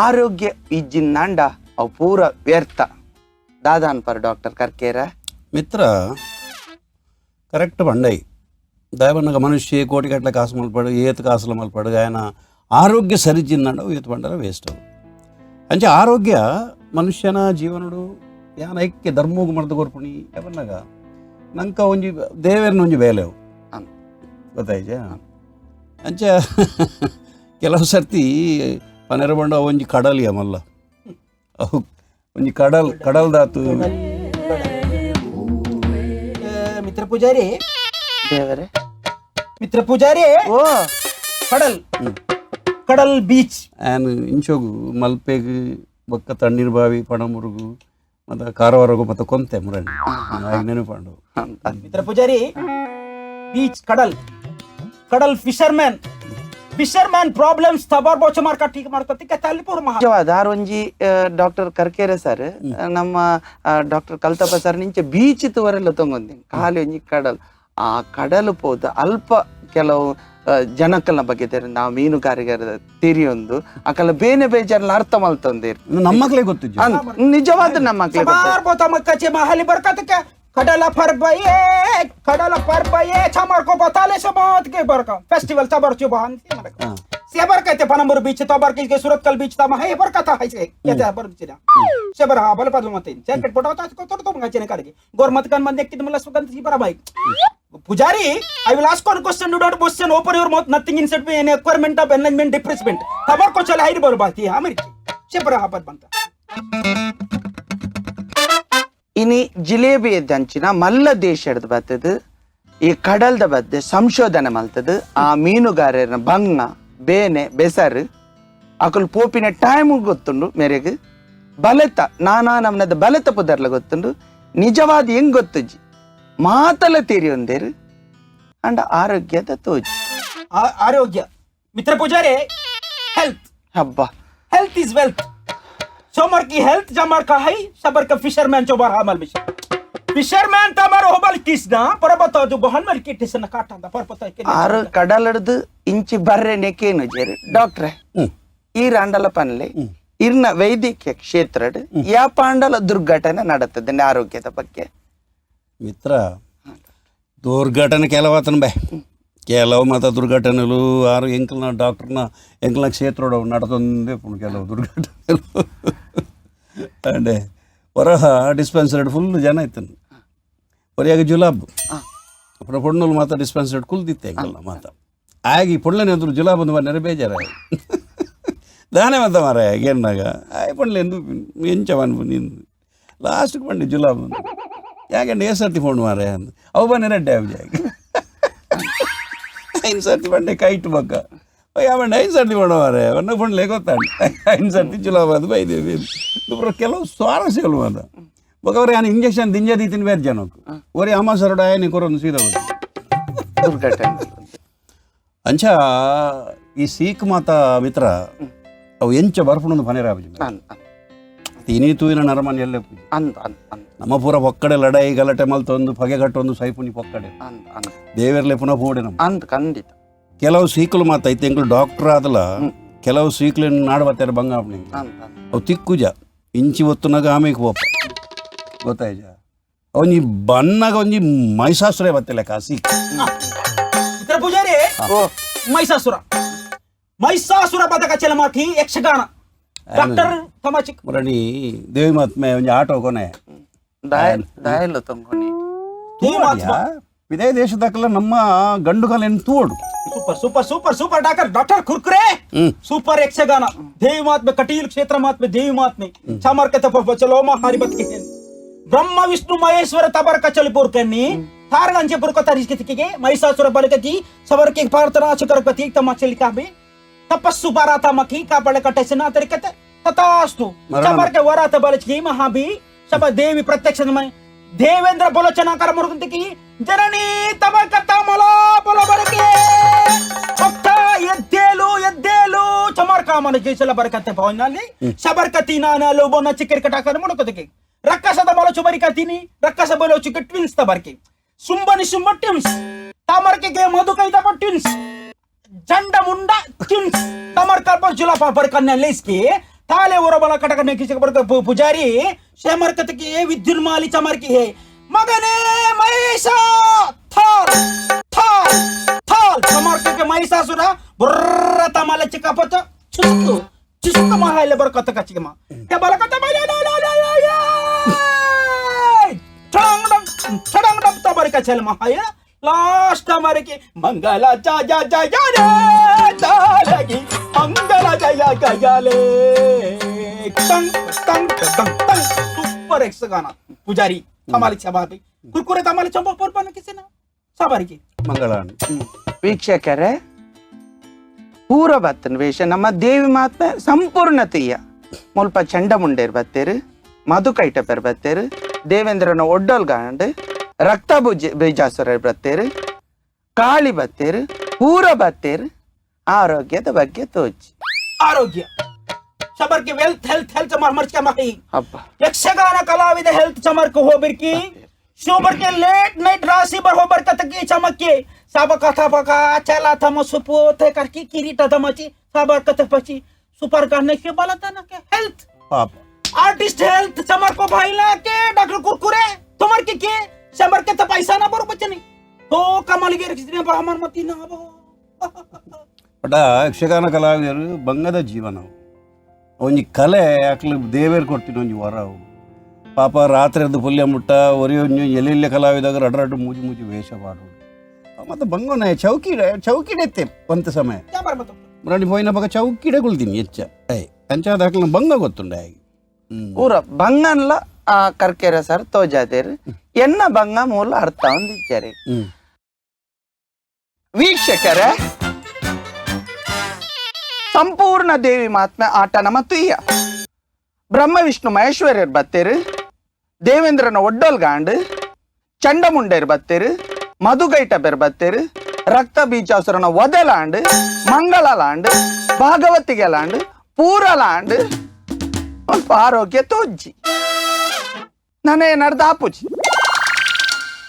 [SPEAKER 3] ಆರೋಗ್ಯ ಇಜ್ಜಿಂದಾಂಡ ಅವು ಪೂರ ವ್ಯರ್ಥ. ದಾದಾನ್ ಪರ್ ಡಾಕ್ಟರ್ ಕರ್ಕೇರ.
[SPEAKER 4] ಮಿತ್ರ ಕರೆಕ್ಟ್ ಬಂಡೈ ದಯವನ್ನಗ ಮನುಷ್ಯ ಕೋಟಿ ಗಟ್ಟಲೆ ಕಾಸು ಮಲ್ಪಾಡು, ಏತ್ ಕಾಸುలు ಮಲ್ಪಾಡು, ఆయన ಆರೋಗ್ಯ ಸರಿಜಿಂದಂಡ ಏತ್ ಬಂಡಲ ವೇಸ್ಟ್ ಅವು. ಅಂಚೆ ಆರೋಗ್ಯ ಮನುಷ್ಯನ ಜೀವನಡು ಯಾನ ಐಕ್ಯ ಧರ್ಮೋಗು ಮರ್ದು ಕೊರ್ಪುಣಿ ಯಾವನ್ನಾಗ ನಂಕ ಒಂಜಿ ದೇವೇರ್ನ ಒಂಜಿ ಬೇಲೆ ಅವು. ಗೊತ್ತಾಯ್ಜ? ಅಂಚೆ ಕೆಲವು ಸರ್ತಿ ಪನೆರ ಬಂಡ ಒಂಜಿ ಕಡಲಿಯ ಮಲ್ಲ ಅವು ಒಂಜಿ ಕಡಲ್ ಕಡಲ್ದಾತು.
[SPEAKER 5] ಮಿತ್ರ ಪೂಜಾರಿ,
[SPEAKER 3] ದೇವರೇ,
[SPEAKER 5] ಮಿತ್ರ ಪೂಜಾರಿ,
[SPEAKER 3] ಓ
[SPEAKER 5] ಕಡಲ್ ಕಡಲ್ ಬೀಚ್
[SPEAKER 4] ಆ್ಯನ್ ಇಂಚೋಗು ಮಲ್ಪೆಗ್ ಬೊಕ್ಕ ತಣ್ಣೀರು ಬಾವಿ ಪಣಮುರುಗು ಮತ್ತು ಕಾರವಾರಗು ಮತ್ತು ಕೊಂತೆ ಮುರಣಿ ಆಗ ನೆನಪಂಡು.
[SPEAKER 5] ಮಿತ್ರ ಪೂಜಾರಿ, ಬೀಚ್ ಕಡಲ್ ಕಡಲ್ fisherman fisherman problems ತಬಾರ್ ಬೋಚ ಮಾರ್ಕ ಟೀಕ್ ಮಾಡ್ಕೊತಿಕ್ಕೆ ತಲಿಪುರ್ ಮಹಾ.
[SPEAKER 3] ನಿಜವಾದ ಆರ್ ಒಂಜಿ ಡಾಕ್ಟರ್ ಕರ್ಕೇರೆ ಸರ್, ನಮ್ಮ ಡಾಕ್ಟರ್ ಕಲ್ತಪ್ಪ ಸರ್ ನಿಂಚೆ ಬೀಚ್ ತುವರೆಲ್ಲ ತೊಗೊಂದಿನಿ ಖಾಲಿ ಒಂಜಿ ಕಡಲ್. ಆ ಕಡಲು ಪೋದು ಅಲ್ಪ ಕೆಲವು ಜನಕ್ಕಲ್ನ ಬಗ್ಗೆ ತೆರಿ ನಾವು ಮೀನುಗಾರಿಕೆರ ತಿರಿಯೊಂದು ಅಕಲ ಬೇನೆ ಬೇಜಾರ್ನ ಅರ್ಥ ಮಲ್ತೊಂದಿರ್.
[SPEAKER 4] ನಮ್ಮಕ್ಲೇ ಗೊತ್ತಿಜ್ಜಿ.
[SPEAKER 3] ನಿಜವಾದ ನಮ್ಮ ಮಕ್ಳಿಗೆ ಗೊತ್ತಾಯ್ತು.
[SPEAKER 5] ಸಬಾರ್ ಬೋತ ಮಕ್ಕಚೆ ಮಹಲಿ ಬರ್ಕತಕ್ಕೆ ಕಡಲ ಪರ್ಬಯೇ ಕಡಲ ಪರ್ಬಯೇ ಚಮರ್ಕೋ ಬತಾಲೆ ಸಮಾತ್ ಕೆ ಬರ್ಕ ಫೆಸ್ಟಿವಲ್ ತಬರ್ ಚುಬ ಅಂತ ಮರಕ से बरकते पनंबर बीच तो बरक के सूरतकल बीच ता महे बरकता है से क्या बर बीच ना से बर हा बल पदल मत जैकेट फोटो ता को तो तो मंगा चेने करके गोर मत कन मन देखती मुला सुगंध सी बरा भाई Pujari, I will ask one question, do not question, open your mouth, nothing inside me, any acquirement of enlightenment, depressment. तबर को चला हाई बर बात है अमेरिका से बर हा पर बनता.
[SPEAKER 3] ಇನಿ ಜಿಲೇಬಿ ದಂಚಿನ ಮಲ್ಲ ದೇಶ ಹಿಡ್ದು ಬರ್ತದ ಈ ಕಡಲ್ದ ಬದ್ದೆ ಸಂಶೋಧನೆ ಮಲ್ತದ ಆ ಮೀನುಗಾರರ ಬಂಗ ಬೇನೆ ಬೆಸರು ಅಕುಲು ಪೋಪಿನ ಟೈಮ್ ಗೊತ್ತುಂಡು, ಮೇರೆಗ್ ಬಲೆತ ನಾನಾ ನಮ್ನದ ಬಲೆತ ಪುದರ್ಲ ಗೊತ್ತುಂಡು. ನಿಜವಾದ ಹೆಂಗ್ ಗೊತ್ತುಜ್ಜಿ ಮಾತಲ ತೀರಿ ಒಂದೇರು ಅಂಡ ಆರೋಗ್ಯದ ತೋಜಿ.
[SPEAKER 5] ಆರೋಗ್ಯ ಮಿತ್ರ ಪೂಜಾರಿ, ಹೆಲ್ತ್
[SPEAKER 3] ಹಬ್ಬ
[SPEAKER 5] health is wealth. सोमर की हेल्थ जमर का है सबर का फिशरमैन चोबर हामल मिशन फिशरमैन तमर होबल किसना परबत जो बहन मल की टिसन काटांदा परबत के.
[SPEAKER 3] ಆರು ಕಡಲಡ್ದು ಇಂಚಿ ಬರ್ರೆ ನೆಕೇನು ಜೇರು ಡಾಕ್ಟ್ರೆ, ಈ ರಾಂಡಲ ಪನ್ಲೆ ಇರ್ನ ವೈದ್ಯಕೀಯ ಕ್ಷೇತ್ರಡ್ ಯಾಪಾಂಡಲ ದುರ್ಘಟನೆ ನಡತದೆ ಆರೋಗ್ಯದ ಬಗ್ಗೆ?
[SPEAKER 4] ಮಿತ್ರ, ದುರ್ಘಟನೆ ಕೆಲವಾತನ ಬೇ ಕೆಲವು ಮಾತ ದುರ್ಘಟನೆలు ಆರು ಎಂಕಲ್ನ ಡಾಕ್ಟರ್ನ ಎಂಕಲ್ನ ಕ್ಷೇತ್ರೋಡ ನಡತೊಂದೇ ಪುಣ್ ಕೆಲವು ದುರ್ಘಟನೆలు. ಅಂಡೆ ಹೊರಹ ಡಿಸ್ಪೆನ್ಸರಿ ಫುಲ್ ಜನ ಇತ್ತನು ಹೊರೆಯಾಗ ಜುಲಾಬ್ ಅப்புறம் ಪೊಣ್ಣುಲು ಮಾತ ಡಿಸ್ಪೆನ್ಸರಿ ಕುಲ್ದಿತ್ತೆ ಎಂಕಲ್ನ ಮಾತ ಆಗಿ ಪೊಳ್ಳನೆ ಅಂದ್ರು ಜುಲಾಬ್ ಒಂದು ಮನೆ ಬೇಜಾರ ದಾನೆ ಮತ್ತ ಮಾರ ಏನಾಗ ಆಯ್ ಪೊಣ್ಲೆ ಎಂದು ಎಂಚ ನೀನು ಲಾಸ್ಟ್ಗೆ ಬಂಡಿ ಜುಲಾಬ್ ಯಾಕಂದ್ರೆ ఏ ಸರ್ತಿ ಫೋನ್ ಮಾರೆ ಅಂದ್ ಅವು ಬನ್ನಿ ರೆಡ್ಡೆ ಆಗಿ ಐದು ಸರ್ತಿ ಬಂಡೆ ಕೈಟ್ ಬಕ್ಕ ಯಾವಂಡ ಐದು ಸರ್ತಿ ಫೋನ್ ಮಾರೆ ಒನ್ನ ಫೋನ್ಲೇ ಗೊತ್ತಾಂಡು ಐದು ಸರ್ತಿ ಜುಲಾಬ್ ಅದು ಬೈದೇವಿ. ಕೆಲವು ಸ್ವಾರಸ್ಯಗಳು ಮಾತ ಬೊಕವ್ರೆ ಯಾನ್ ಇಂಜೆಕ್ಷನ್ ದಿಂಜ ದೀತಿನ ಬೇರೆ ಜನಕ್ಕೆ ಒರಿ ಅಮ್ಮ ಸರಡ ಆಯನಿ ಕೊರೊಂದು ಸೀದಾ ಹೋದು.
[SPEAKER 3] ದುರ್ಘಟನೆ.
[SPEAKER 4] ಅಂಚ ಈ ಸೀಕ್ ಮಾತ ಮಿತ್ರ ಅವು ಎಂಚ ಬರ್ಪುಣೊಂದು ಪನೇರ ಆಪುಜಿ.
[SPEAKER 3] ಅಂದ್ ಅಂದ್.
[SPEAKER 4] ಇನಿ ತೂಯಿನ ನರಮನೆ ಎಲ್ಲೆ ಪೂಜೆ.
[SPEAKER 3] ಅಂದ್ ಅಂದ್ ಅಂದ್.
[SPEAKER 4] ನಮ್ಮ ಪೂರ ಪೊಕ್ಕಡೆ ಲಡಾಯಿ ಗಲಾಟೆ ಮಲ್ತೊಂದು ಪಗೆ ಕಟ್ಟೊಂದು ಸೈಪುನಿ ಪೊಕ್ಕಡೆ.
[SPEAKER 3] ಅಂದ್ ಅಂದ್.
[SPEAKER 4] ದೇವೆರ್ಲೆ ಪುನಃ ಪೋಡೆ ನಮ್ಮ.
[SPEAKER 3] ಅಂದ್ ಖಂಡಿತ.
[SPEAKER 4] ಕೆಲವು ಸೀಕುಲು ಮಾತ ಐತೆ ಎಂಕುಲು ಡಾಕ್ಟರ್ ಆದಲ ಕೆಲವು ಸೀಕ್ಲೆನ್ ನಾಡು ಬತ್ತಾರೆ ಬಂಗ ಆಪುನಿ.
[SPEAKER 3] ಅಂದ್ ಅಂದ್.
[SPEAKER 4] ಅವು ತಿಕ್ಕುಜ ಇಂಚಿ ಒತ್ತುನಾಗ ಆಮೇಲೆ ಹೋಪ ಗೊತ್ತಾಯ್ಜ ಒಂಜಿ ಬನ್ನಾಗ ಒಂಜಿ ಮೈಸಾಸುರೇ ಬತ್ತಿಲ್ಲ ಆ ಸೀಕ್.
[SPEAKER 5] ಮಿತ್ರ ಪೂಜಾರಿ,
[SPEAKER 3] ಓ
[SPEAKER 5] Mahishasura Mahishasura ಬದಕ ಚೆಲಮಾಕಿ ಯಕ್ಷಗಾನ ಡಾಕ್ಟರ್ ತಮಾಚಿಕ್
[SPEAKER 4] ಮುರಣಿ ದೇವಿ ಮಹಾತ್ಮೆ ಒಂಜಿ ಆಟೋ ಕೊನೆ
[SPEAKER 3] ದಾಯಲು ತಂಗೊನಿ
[SPEAKER 5] ದೇವಿ
[SPEAKER 4] ಇದೇ ದೇಶದಕ್ಕೆಲ್ಲ ನಮ್ಮ ಗಂಡು ಕಲೆಯನ್ನು ತೂಡು.
[SPEAKER 5] Super super super super doctor doctor Kurkure. Super Yakshagana Devi Mahatme Kateel ಕ್ಷೇತ್ರ ಮಹಾತ್ಮೆ ದೇವಿ ಮಹಾತ್ಮೆ ಚಾಮರ್ಕತ ಚಲೋಮ ಹರಿಬತ್ಕೆ ಬ್ರಹ್ಮ ವಿಷ್ಣು ಮಹೇಶ್ವರ ತಬರ್ಕ ಚಲಿಪುರ್ಕನ್ನಿ ತಾರಗಂಚೆ ಪುರ್ಕ ತರಿಸ್ಕಿತಿಗೆ ಮಹಿಷಾಸುರ ಬಲಕತಿ ಸವರ್ಕೆ ಪ್ರಾರ್ಥನಾ ಚುಕರಕತಿ ತಮ್ಮ ಚಲಿಕಾಬಿ ತಪಸ್ಸು ಬಾರಾತ ಮಖಿ ಕಾಪಳ ಕಟ್ಟೆಸನ ತರಿಕತೆ ತಥಾಸ್ತು
[SPEAKER 4] ಮರಣ.
[SPEAKER 5] ಚಮರ್ಕೆ ವರಾತ ಬಲಚಿ ಮಹಾಬಿ ಸಬ ದೇವಿ ಪ್ರತ್ಯಕ್ಷ ದೇವೇಂದ್ರ ಬೊಲಚನ ಕರ ಮುರುಗಂತಿಕಿ ಜನನಿ ತಮ ಕತ್ತ ಮಲ ಬೊಲ ಬರಕೆ ಭಕ್ತ ಎದ್ದೇಲು ಎದ್ದೇಲು ಚಮರ್ಕಾಮನ ಜೈಸಲ ಬರಕತ್ತೆ ಭವನಲ್ಲಿ ಶಬರ್ಕತಿ ನಾನಲು ಬೊನ್ನ ಚಿಕ್ಕರಿ ಕಟಾಕರ ಮುಡುಕದಕ್ಕೆ ರಕ್ಕಸದ ಮಲ ಚುಬರಿ ಕತೀನಿ ರಕ್ಕಸ ಬೊಲ ಚಿಕ್ಕ ಟ್ವಿನ್ಸ್ ತಬರ್ಕೆ ಸುಂಬನಿ ಸುಂಬ ಟ್ವಿನ್ಸ್ ತಾಮರ್ಕೆ ಮಧು ಕೈತಪ ಟ್ವಿನ್ಸ್ ಜಂಡ ಮುಂಡ ಟ್ವಿನ್ಸ್ ತಮರ್ ಕಲ್ಪ ಜುಲಪ ಬರ್ಕನ್ನ ಲೇಸ್ಕಿ ತಾಲೆ ಹೊರಬಲ ಕಟಕನೆ ಕಿಸಕ ಬರ್ಕ ಪೂಜಾರಿ ಶಮರ್ಕತಕ್ಕೆ ವಿದ್ಯುನ್ಮಾಲಿ ಚಮರ್ಕಿ ಹೇ ಮಗನೇ ಮಹೇಶ ಥಾಲ್ ಥಾಲ್ ಥಾಲ್ ಚಮರ್ಕಕ್ಕೆ ಮಹಿಷಾಸುರ ಬುರ್ರ ತಮಲ ಚಿಕ್ಕಪತ ಚುಸುಕು ಚುಸುಕು ಮಹಾಯಿಲೆ ಬರ್ಕತ ಕಚಿಗೆ ಮಾ ಕೆ ಬಲಕತ ಮಲ ಲ ಲ ಲ ಲ ಲ ಠಡಂಗ್ ಡಂಗ್ ಠಡಂಗ್ ಡಂಗ್ ತಬರ್ಕ ಚಲ್ ಮಹಾಯ ಲಾಸ್ಟ್ ಮರಕ್ಕೆ ಮಂಗಲ ಜಯ ಜಯ ರೇ ತಾಲಗಿ ಮಂಗಲ ಜಯ ಗಯಲೇ ಟಂಗ್ ಟಂಗ್ ಟಂಗ್ ಟಂಗ್ ಸೂಪರ್ ಯಕ್ಷಗಾನ ಪೂಜಾರಿ ತಮಾಲಿ ಚಬಾಬಿ ಕುರ್ಕುರೆ ತಮಾಲಿ ಚಂಬ ಪೊರ್ಪನ ಕಿಸಿನ ಸಬರಿಗೆ
[SPEAKER 4] ಮಂಗಳ.
[SPEAKER 3] ವೀಕ್ಷಕರೇ, ಪೂರ ಬತ್ತನ್ ವೇಷ ನಮ್ಮ ದೇವಿ ಮಾತ್ಮೆ ಸಂಪೂರ್ಣತೆಯ ಮುಲ್ಪ ಚಂಡಮುಂಡೇರ್ ಬತ್ತೇರು, ಮಧುಕೈಟಪೆರ್ ಬತ್ತೇರು, ದೇವೇಂದ್ರನ ಒಡ್ಡೋಲ್ ಗಾಂಡ್ ರಕ್ತ ಬುಜ ಬೀಜಾಸುರರ್ ಬತ್ತೇರು, ಕಾಳಿ ಬತ್ತೇರು, ಪೂರ ಬತ್ತೇರು. ಆರೋಗ್ಯದ ಬಗ್ಗೆ ತೋಚಿ
[SPEAKER 5] ಆರೋಗ್ಯ ಸಬರ್ಗೆ wealth health health ಚಮರ್ ಮರ್ಚ ಮಹಿ
[SPEAKER 3] ಹಬ್ಬ
[SPEAKER 5] ಯಕ್ಷಗಾನ ಕಲಾವಿದ ಹೆಲ್ತ್ ಚಮರ್ಕ ಹೋಬಿರ್ಕಿ ಶೋಬರ್ಕೆ ಲೇಟ್ ನೈಟ್ ರಾಶಿ ಬರ್ ಹೋಬರ್ ಕತಕಿ ಚಮಕ್ಕೆ ಸಾಬ ಕಥಾ ಬಕ ಚಲ ಥಮ ಸುಪು ತೆ ಕರ್ಕಿ ಕಿರೀಟ ತಮಚಿ ಸಾಬರ್ ಕಥ ಪಚಿ ಸುಪರ್ गाने के बालता ना के हेल्थ
[SPEAKER 4] ಪಾಪ
[SPEAKER 5] आर्टिस्ट हेल्थ चमर को भाई ला के डॉक्टर कुरकुरे तुम्हार के के चमर के तो पैसा ना बरो बच्चे नहीं तो कमाल के रखने पर हमार मती ना बो
[SPEAKER 4] ಬಟ್ ಆ ಯಕ್ಷಗಾನ ಕಲಾವಿದರು ಬಂಗದ ಜೀವನ ಅವು. ಒಂಜಿ ಕಲೆ ಅಕ್ಲು ದೇವೇರ್ ಕೊಡ್ತೀನಿ ಒಂಜಿ ವರ ಅವು. ಪಾಪ ರಾತ್ರಿ ಅದು ಪುಲ್ಯ ಮುಟ್ಟ ಒರಿ ಒಂಜಿ ಎಲ್ಲೆಲ್ಲ ಕಲಾವಿದಾಗ ರಡ್ ರಡ್ ಮೂಜಿ ಮೂಜಿ ವೇಷ ಪಾಡು ಮತ್ತು ಬಂಗೋನ ಚೌಕಿಡೆ ಚೌಕಿಡೆತ್ತೆ ಒಂತ ಸಮಯ
[SPEAKER 5] ಚಮರ್ ಮತ
[SPEAKER 4] ಮುರಾಣಿ ಪೋಯಿನ ಪಕ್ಕ ಚೌಕಿಡೆ ಕುಳ್ತೀನಿ ಹೆಚ್ಚ ಏಯ್ ಅಂಚಾದ ಅಕ್ಲು ಬಂಗ ಗೊತ್ತುಂಡ ಆಗಿ
[SPEAKER 3] ಪೂರ ಬಂಗನ್ಲ ಆ ಕರ್ಕೆರ ಸರ್ ತೋಜಾದೇರು ಎನ್ನ ಬಂಗ ಮೂಲ ಅರ್ಥ ಹೊಂದಿದ್ದಾರೆ.
[SPEAKER 4] ಹ್ಮ್.
[SPEAKER 3] ವೀಕ್ಷಕರೇ, ಸಂಪೂರ್ಣ ದೇವಿ ಮಹಾತ್ಮೆ ಆಟ ನಮ್ಮ ತುಯ್ಯ ಬ್ರಹ್ಮ ವಿಷ್ಣು ಮಹೇಶ್ವರ್ಯರ್ ಬತ್ತೇರು, ದೇವೇಂದ್ರನ ಒಡ್ಡೋಲ್ ಗಾಂಡ್ ಚಂಡಮುಂಡೇರ್ ಬತ್ತೇರು, ಮಧುಗೈಟಬೆರ್ ಬತ್ತೇರು, ರಕ್ತ ಬೀಜಾಸುರನ ಒದೆಲಾಂಡ್ ಮಂಗಳಲಾಂಡ್ ಭಾಗವತಿಗೆಲಾಂಡ್ ಪೂರಲಾಂಡ್ ಸ್ವಲ್ಪ ಆರೋಗ್ಯ ತೋಜ್ಜಿ ನಾನೇ ನಡ್ದ ಆಪುಜಿ.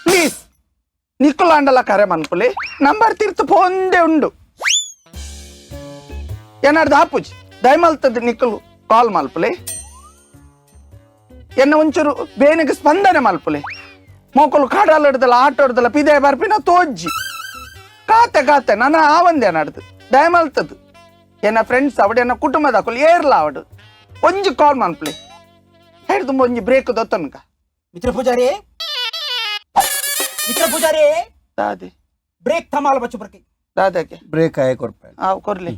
[SPEAKER 3] ಪ್ಲೀಸ್ ನಿಕ್ಕುಲಾಂಡಲ ಕರೆ ಮನ್ಪುಲಿ ನಂಬರ್ ತೀರ್ತು ಫೋನ್ದೇ ಉಂಡು ಏನಾರ್ದು ಆಪುಜಿ ದಯಮಲ್ತದ ನಿಕ್ಕಲು ಕಾಲ್ ಮಲ್ಪುಲೆ ಎನ್ನ ಒಂಚೂರು ಬೇನಿಗೆ ಸ್ಪಂದನೆ ಮಲ್ಪುಲೆ ಮೋಕಲು ಕಾಡಾಲಡ್ದಲ್ಲ ಆಟೋಡ್ದಲ್ಲ ಪಿದೆ ಬರ್ಪಿನ ತೋಜ್ಜಿ ಕಾತೆ ಕಾತೆ ನನ್ನ ಆವಂದೆ ನಡ್ದು ದಯಮಲ್ತದ್ದು ಎನ್ನ ಫ್ರೆಂಡ್ಸ್ ಅವಡು ಎನ್ನ ಕುಟುಂಬದ ಅಕುಲು ಏರ್ಲ ಅವಡು ಒಂಜಿ ಕಾಲ್ ಮನ್ಪುಲೆ ಹಿಡ್ದು ಒಂಜಿ ಬ್ರೇಕ್ ದೊತ್ತನ್ಕ.
[SPEAKER 5] ಮಿತ್ರ ಪೂಜಾರಿ ಮಿತ್ರ ಪೂಜಾರಿ
[SPEAKER 3] ದಾದಿ
[SPEAKER 5] ಬ್ರೇಕ್ ಥಮಾಲ ಬಚ್ಚು ಬರ್ಕೆ
[SPEAKER 3] ದಾದಾಗೆ
[SPEAKER 4] ಬ್ರೇಕ್ ಆಯ ಕೊರ್ಪೆ
[SPEAKER 3] ಆ ಕೊರ್ಲಿ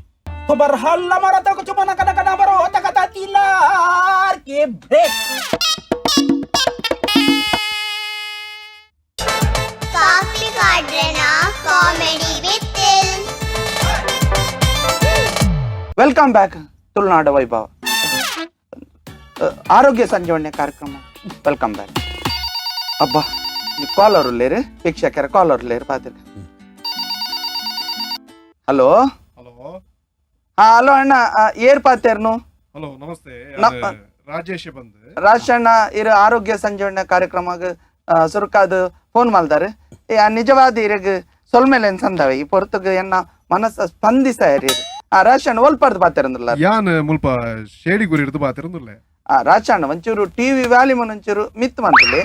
[SPEAKER 5] तो बरहल मरा तो कुछ मना कना कना बरो तकता तिलार के ब्रेक.
[SPEAKER 2] ಕಾಫಿ ಕಾಡ್ರೆನ comedy with
[SPEAKER 3] welcome back Tulunadu Vaibhava ಆರೋಗ್ಯ ಸಂಜೀವನ್ಯ ಕಾರ್ಯಕ್ರಮ. Welcome back. ಅಬ್ಬಾ ಕಾಲರ್ ಉಲ್ಲೇರು ವೀಕ್ಷಕರ ಕಾಲರ್ ಉಲ್ಲೇರು ಪಾತ್ರ. ಹಲೋ.
[SPEAKER 6] ಹಲೋ.
[SPEAKER 3] ಹಾ ಹಲೋ ಅಣ್ಣ, ಏರ್ ಪಾತೇರ್ನು?
[SPEAKER 6] ಹಲೋ ನಮಸ್ತೆ. ರಾಜೇಶ್ ಬಂದ್.
[SPEAKER 3] ರಾಜಣ್ಣ ಇರು ಆರೋಗ್ಯ ಸಂಜೀವನ್ಯ ಕಾರ್ಯಕ್ರಮಗ್ ಸುರುಕಾದ್ ಫೋನ್ ಮಲ್ದಾರು. ನಿಜವಾದ ಇರಗ್ ಸೊಲ್ಮೆಲೆ ಸಂದವೆ ಈ ಪೊರ್ತುಗ್ ಎನ್ನ ಮನಸ್ಸ ಸ್ಪಂದಿಸ ಇರು. ಆ ರಾಜಣ್ಣ ಒಲ್ಪರ್ದು ಪಾತೇರಂದ್ರಲ್ಲ?
[SPEAKER 6] ಯಾನ್ ಮುಲ್ಪ ಶೇಡಿಗುರಿ ಹಿಡಿದು ಬಾತಿರಂದುಲ್ಲೆ.
[SPEAKER 3] ಆ ರಾಜಣ್ಣ ಒಂಚೂರು ಟಿವಿ ವ್ಯಾಲ್ಯೂಮ್ ಒಂಚೂರು ಮಿತ್ ಮನ್ಪುಲೆ.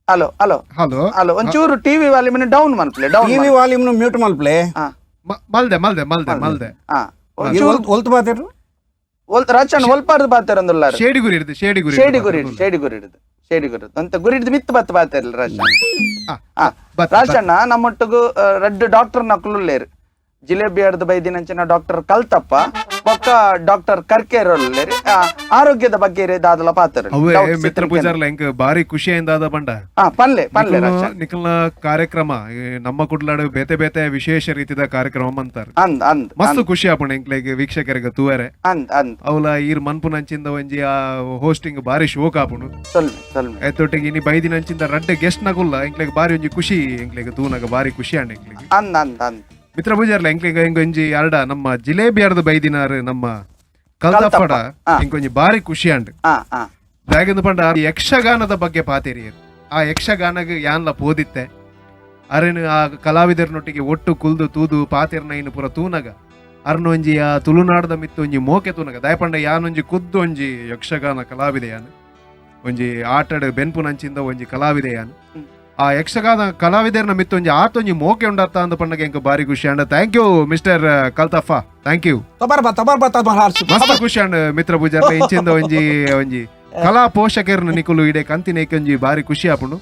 [SPEAKER 3] Hello hello.
[SPEAKER 6] Hello.
[SPEAKER 3] Hello, ಒಂಚೂರು TV volume down ಮನ್ಪುಲೆ down.
[SPEAKER 4] TV volume mute ಮಲ್ಪ್ಲೆ.
[SPEAKER 3] ಹಾ.
[SPEAKER 6] ಮಲ್ದೆ ಮಲ್ದೆ ಮಲ್ದೆ ಮಲ್ದೆ.
[SPEAKER 4] ಒಲ್ತು ಬಾತಿರು
[SPEAKER 3] ರಾಜಣ್ಣ ಒಲ್ಪಾರ್ದು ಬಾತಿರಂದುಲ್ಲಾರು.
[SPEAKER 6] ಶೇಡಿಗುರಿ ಇರ್ದು, ಶೇಡಿಗುರಿ
[SPEAKER 3] ಶೇಡಿಗುರಿ ಶೇಡಿಗುರಿ ಇಡುದು, ಶೇಡಿಗುರಿ ಅಂತ ಗುರಿಡ್ದು ಮಿತ್ತು ಬತ್ತು ಬಾತಿರಲ್ಲ ರಾಜಣ್ಣ. ರಾಜಣ್ಣ ನಮ್ಮೊಟ್ಟಿಗೂ ರಡ್ಡು ಡಾಕ್ಟರ್ ನಕಲುಲ್ಲೇರು, ಜಿಲೇಬಿ ಅರ್ದು ಬೈದಿನಂಚಿನ ಡಾಕ್ಟರ್ ಕಲ್ತಪ್ಪ ಬೊಕ್ಕ ಡಾಕ್ಟರ್ ಕರ್ಕೇರಲ್ಲೇರಿ. ಆರೋಗ್ಯದ ಬಗ್ಗೆ ದಾದಲ ಪಾತ್ರ
[SPEAKER 6] ಅವೇ ಮಿತ್ರ ಪೂಜಾರ್ಲ ಎಂಕ್ ಬಾರಿ ಖುಷಿಯಿಂದ ಆದ ಬಂಡ.
[SPEAKER 3] ಪಲ್ಲೆ ಪಲ್ಲೆ
[SPEAKER 6] ನಿಖಲ್ನ ಕಾರ್ಯಕ್ರಮ ನಮ್ಮ ಕುಡ್ಲಾಡು ಬೇತೆ ಬೇತೆ ವಿಶೇಷ ರೀತಿದ ಕಾರ್ಯಕ್ರಮ ಅಂತಾರೆ.
[SPEAKER 3] ಅಂದ್ ಅಂದ್
[SPEAKER 6] ಮಸ್ತ್ ಖುಷಿ ಆಪುಂಡು ಎಂಕ್ಲೆಗ್ ವೀಕ್ಷಕರಿಗೆ ತೂವರೆ.
[SPEAKER 3] ಅಂದ್ ಅಂದ್
[SPEAKER 6] ಅವಲ ಈರ್ ಮನ್ಪುನಂಚಿಂದ ಒಂಜಿ ಆ ಹೋಸ್ಟಿಂಗ್ ಬಾರಿ ಶೋಕ್ ಆಪುಂಡು. ಐತೊಟ್ಟಿಗೆ ಇನಿ ಬೈದಿನಂಚಿಂದ ರಡ್ಡೆ ಗೆಸ್ಟ್ ನಗುಲ್ಲ ಎಂಕ್ಲೆಗ್ ಬಾರಿ ಒಂಜಿ ಖುಷಿ, ಎಂಕ್ಲೆಗ್ ತೂನಗ ಬಾರಿ ಖುಷಿ ಅಂಡ್ ಎಂಕ್ಲೆಗ್.
[SPEAKER 3] ಅಂದ್ ಅಂದ್ ಅಂದ್
[SPEAKER 6] ಮಿತ್ರ ಪೂಜಾರ್ಲ ಎಂಕ್ಲೆಗ್ ಎಂಕೊಂಜಿ ಅರ್ಡ ನಮ್ಮ ಜಿಲೇಬಿ ಅರ್ದು ಬೈದಿನಾರು ನಮ್ಮ ಕಲ್ತಪ್ಪಡ ಎಂಕೊಂಜಿ ಬಾರಿ ಖುಷಿ ಅಂಡ್. ದಾಗಂದು ಪಂಡ ಯಕ್ಷಗಾನದ ಬಗ್ಗೆ ಪಾತೇರಿಯರು. ಆ ಯಕ್ಷಗಾನಗ ಯಾನ್ಲ ಪೋದಿತ್ತೆ ಅರೆನು ಆ ಕಲಾವಿದರ್ನೊಟ್ಟಿಗೆ ಒಟ್ಟು ಕುಲ್ದು ತೂದು ಪಾತೆರ್ನ ಇನ್ನು ಪೂರ ತೂನಗ ಅರ್ನೊಂಜಿ ಆ ತುಳುನಾಡದ ಮಿತ್ತು ಒಂಜಿ ಮೋಕೆ ತೂನಗ ದಾಯಪಂಡ ಯಾನೊಂಜಿ ಕುದ್ದು ಒಂಜಿ ಯಕ್ಷಗಾನ ಕಲಾವಿದೆ ಯಾನು, ಒಂಜಿ ಆಟಡ್ ಬೆನ್ಪುನಂಚಿಂದ ಒಂಜಿ ಕಲಾವಿದೆ ಯಾನು. ಆ ಯಕ್ಷಗಾನ ಕಲಾವಿದರ್ನ ಮಿತ್ತು ಒಂಜಿ ಆತೊಂಜಿ ಮೋಕೆ ಉಂಡತ್ತ ಅಂದ ಪಂಡಗ ಎಂಕ್ ಬಾರಿ ಖುಷಿ and. Thank you mister Kalthappa, thank you. ಮಸ್ತ್ ಖುಷಿ ಅಂಡ್ ಮಿತ್ರ ಪೂಜಾರ್ಲ ಇಂಚಿಂದ ಒಂಜಿ ಒಂಜಿ ಕಲಾ ಪೋಷಕರ್ನ ನಿಕುಲು ಇಡೆ ಕಂತಿನ ಒಂಜಿ ಬಾರಿ ಖುಷಿ ಆಪುಂಡು.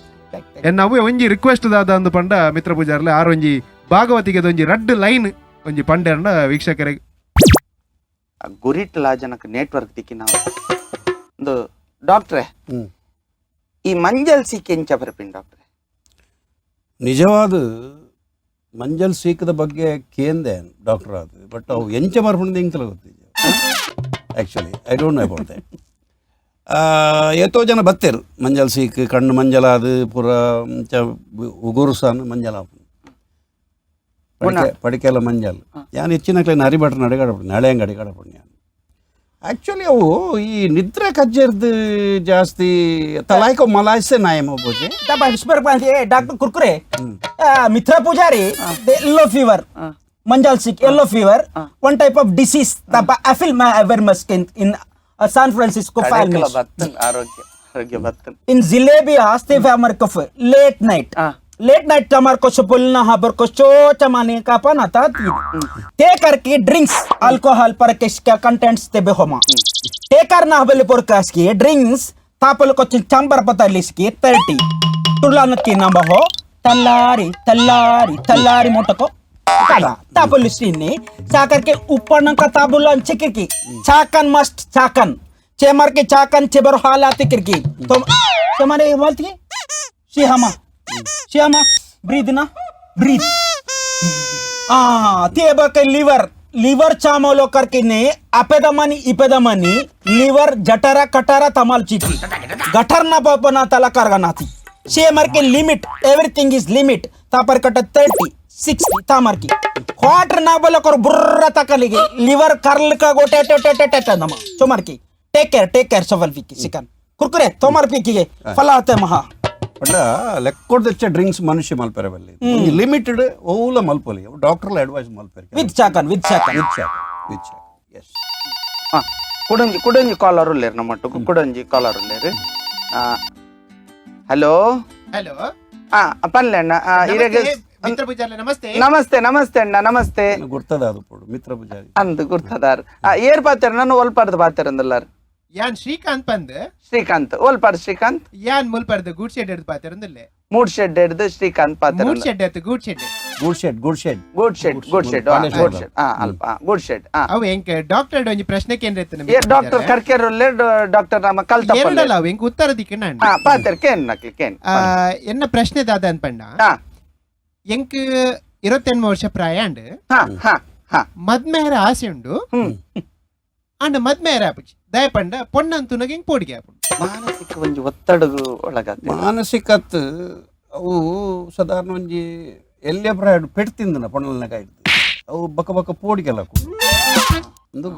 [SPEAKER 6] ಎನ್ನ ಅವೇ ಒಂಜಿ ರಿಕ್ವೆಸ್ಟ್ ದಾದ ಅಂದು ಪಂಡ ಮಿತ್ರ ಪೂಜಾರ್ಲೆ ಆರ್ ಒಂಜಿ ಭಾಗವತಿಗೆ ಒಂಜಿ ರಡ್ಡು ಲೈನ್ ಒಂಜಿ ಪಂಡೆರ್ನ ವೀಕ್ಷಕರಿಗೆ.
[SPEAKER 3] ಗುರಿಟ್ಲ ಜನಕ್ಕೆ ನೆಟ್ವರ್ಕ್ ತಿಕ್ಕಿ ನಾವು ಒಂದು ಡಾಕ್ಟ್ರೆ, ಈ ಮಂಜಲ್ ಸೀಕೆ ಎಂಚ ಬರ್ಪಿನ್ ಡಾಕ್ಟ್ರೆ?
[SPEAKER 4] ನಿಜವಾದ ಮಂಜಲ್ ಸೀಕದ ಬಗ್ಗೆ ಕೇಂದೆ ಡಾಕ್ಟರ್ ಅದು, ಬಟ್ ಅವು ಎಂಚ ಬರ್ಪುಂಡು ಎಂಕಲ ಗೊತ್ತಿದೆ. Actually I don't know about that. ಏತೋ ಜನ ಬತ್ತೇರು ಮಂಜಲ್ ಸೀಕ್ ಕಣ್ಣು ಮಂಜಲಾದ ಪೂರ ಉಗುರುಸಾನು ಮಂಜಲ ಪಡಿಕೆ ಪಡಿಕೆಲ್ಲ ಮಂಜಲ್. ಯಾನು ಹೆಚ್ಚಿನ ಹರಿಬಟ್ರ ಅಡಿಗಾಡಪಡು ನಾಳೆ ಹಂಗೆ ಅಡಿಗಾಡಪಡು ನಾನು. ಆ್ಯಕ್ಚುಲಿ ಅವು ಈ ನಿದ್ರೆ ಕಜ್ಜರ್ದು ಜಾಸ್ತಿ ತಲಾಯ್ಕೊ ಮಲಾಯ್ಸೆ ನಾಯಮ ಪೂಜೆ.
[SPEAKER 5] ಡಾಕ್ಟರ್ ಕುರ್ಕುರೆ ಮಿತ್ರ Poojary yellow fever manjal sick yellow fever one type of disease ತಪ ಅಫಿಲ್ ಮಾ in San Francisco farmers.
[SPEAKER 3] ಆರೋಗ್ಯ ಆರೋಗ್ಯ ಬತ್ತನ್
[SPEAKER 5] ಇನ್ ಜಿಲೇಬಿ ಆಸ್ತಿ ಫಾಮರ್ cough late night late night चमार को बोलना हबर को चो चमाने का पन आता ते करके ड्रिंक्स अल्कोहल पर के कंटेंट्स ते बेहोमा ते करना हबले पर कास की ड्रिंक्स तापल को चंबर पता लिसकी 30 तुलान की नंबर हो तल्लारी तल्लारी तल्लारी मोटको करा तापल लिसनी चा करके ऊपर न का ताबुलन चिकिर की चाकन मस्ट चाकन चेमर के चाकन चेबर हालात किरकी तो चमारे बोलती शिहामा श्यामा ब्रीद ना ब्रीद ते लिवर लिवर चामोलो करके ने अपेदमनी इपेदमनी लिवर जटारा कटारा तमाल चिकी गठर ना पना तला करगा नाती शेमर के limit everything is limit तापर कट 30 60 तामर की क्वार्टर ना बोलो कर बुर्रा तकलिगे लिवर करल का गोटे टे टे टे टे नमा चोमर की टेक केयर सफल फीकी सिकन कुरकुरे तोमर पीकी फलाते महा
[SPEAKER 4] ಪಂಡ ಲೆಕ್ಕೊಡ್ದಚ್ಚ ಡ್ರಿಂಕ್ಸ್ ಮನುಷ್ಯ ಮಲ್ಪೆರೆ ಬಲ್ಲಿ ಲಿಮಿಟೆಡ್ ಓಲ ಮಲ್ಪೊಲಿ ಡಾಕ್ಟರ್ಲ ಅಡ್ವೈಸ್ ಮಲ್ಪೆರೆ
[SPEAKER 5] with Chakan with Chakan
[SPEAKER 4] with Chakan with Chakan S.
[SPEAKER 3] ಕುಡಂಜಿ ಕುಡಂಜಿ collar ಉಲ್ಲೇರು ನಮ್ಮ ಮಟ್ಟಕ್ಕೆ ಕುಡಂಜಿ ಕಾಲರ್ ಉಲ್ಲೇರು. ಹಲೋ
[SPEAKER 7] ಹಲೋ
[SPEAKER 3] ಪನ್ಲೆ ಅಣ್ಣ.
[SPEAKER 7] ಮಿತ್ರ ಪೂಜಾರಿ ನಮಸ್ತೆ.
[SPEAKER 3] ನಮಸ್ತೆ ನಮಸ್ತೆ ಅಣ್ಣ ನಮಸ್ತೆ.
[SPEAKER 4] ಗುರ್ತದ ಅದು ಪೋಡು ಮಿತ್ರ ಪೂಜಾರಿ
[SPEAKER 3] ಅಂದ್ ಗುರ್ತದಾರ್ ಏರ್ ಪಾತೆರ್ ನಾನು ಒಲ್ಪಾರ್ದು ಪಾತೆರ್ ಅಂದಲ್ಲಾರ್.
[SPEAKER 7] ಯಾನ್ ಶ್ರೀಕಾಂತ್ ಪಂದ್.
[SPEAKER 3] ಶ್ರೀಕಾಂತ್ ಒಲ್ಪಾರ್ ಶ್ರೀಕಾಂತ್?
[SPEAKER 7] ಯಾನ್ ಮುಲ್ಪಾರ್ದು ಗೂಡ್ ಶೆಡ್ ಹಿಡ್ದು ಪಾತೆರ್ ಅಂದಲ್ಲೇ.
[SPEAKER 3] ಮೂಡ್ ಶೆಡ್ ಹಿಡ್ದು ಶ್ರೀಕಾಂತ್ ಪಾತೆರ್.
[SPEAKER 7] ಮೂಡ್ ಶೆಡ್ ಆಯ್ತು ಗೂಡ್ shed.
[SPEAKER 4] Good shed good shed
[SPEAKER 3] good shed good shed good shed ಅಲ್ಪ ಗುಡ್ ಶೆಡ್.
[SPEAKER 7] ಅವು ಎಂಕ್ ಡಾಕ್ಟರ್ ಒಂಜಿ ಪ್ರಶ್ನೆ ಕೇಂದ್ರ ಇತ್ತು.
[SPEAKER 3] ಡಾಕ್ಟರ್ ಕರ್ಕೆರ್ ಡಾಕ್ಟರ್ ನಮ್ಮ ಕಲ್ತಪ್ಪ
[SPEAKER 7] ಎರಡಲ್ಲ ಅವು ಎಂಕ್ ಉತ್ತರ ದಿಕ್ಕ
[SPEAKER 3] ಪಾತೆರ್ ಕೇನ್ ನಕ್ಲಿ ಕೇನ್.
[SPEAKER 7] ಎನ್ನ ಪ್ರಶ್ನೆ ದಾದ ಅನ್ಪಂಡ ಎಂಕ್ 28 ವರ್ಷ ಪ್ರಾಯ ಅಂಡ್ ಮದ್ಮೇರ ಆಸೆ ಉಂಡು ಅಂಡ ಮದ್ಮೇರ ಆಪುಜಿ ದಯಪಂಡ ಪೊಣ್ಣಂತುನಗ ಎಂಕ್ ಪೋಡಿಗೆ ಆಪುಂಡು.
[SPEAKER 3] ಮಾನಸಿಕ ಒಂಜಿ ಒತ್ತಡಗು ಒಳಗಾಗ್ತದೆ.
[SPEAKER 4] ಮಾನಸಿಕತ್ ಅವು ಸಾಧಾರಣ ಒಂಜಿ ಎಲ್ಲಿಯ ಪ್ರಾಯ ಪೆಟ್ಟು ತಿಂದನ ಪೊಣ್ಣಲ್ನ ಕಾಯ್ದು ಅವು ಬಕ ಬಕ ಪೋಡಿಗೆಲ್ಲ ಒಂದು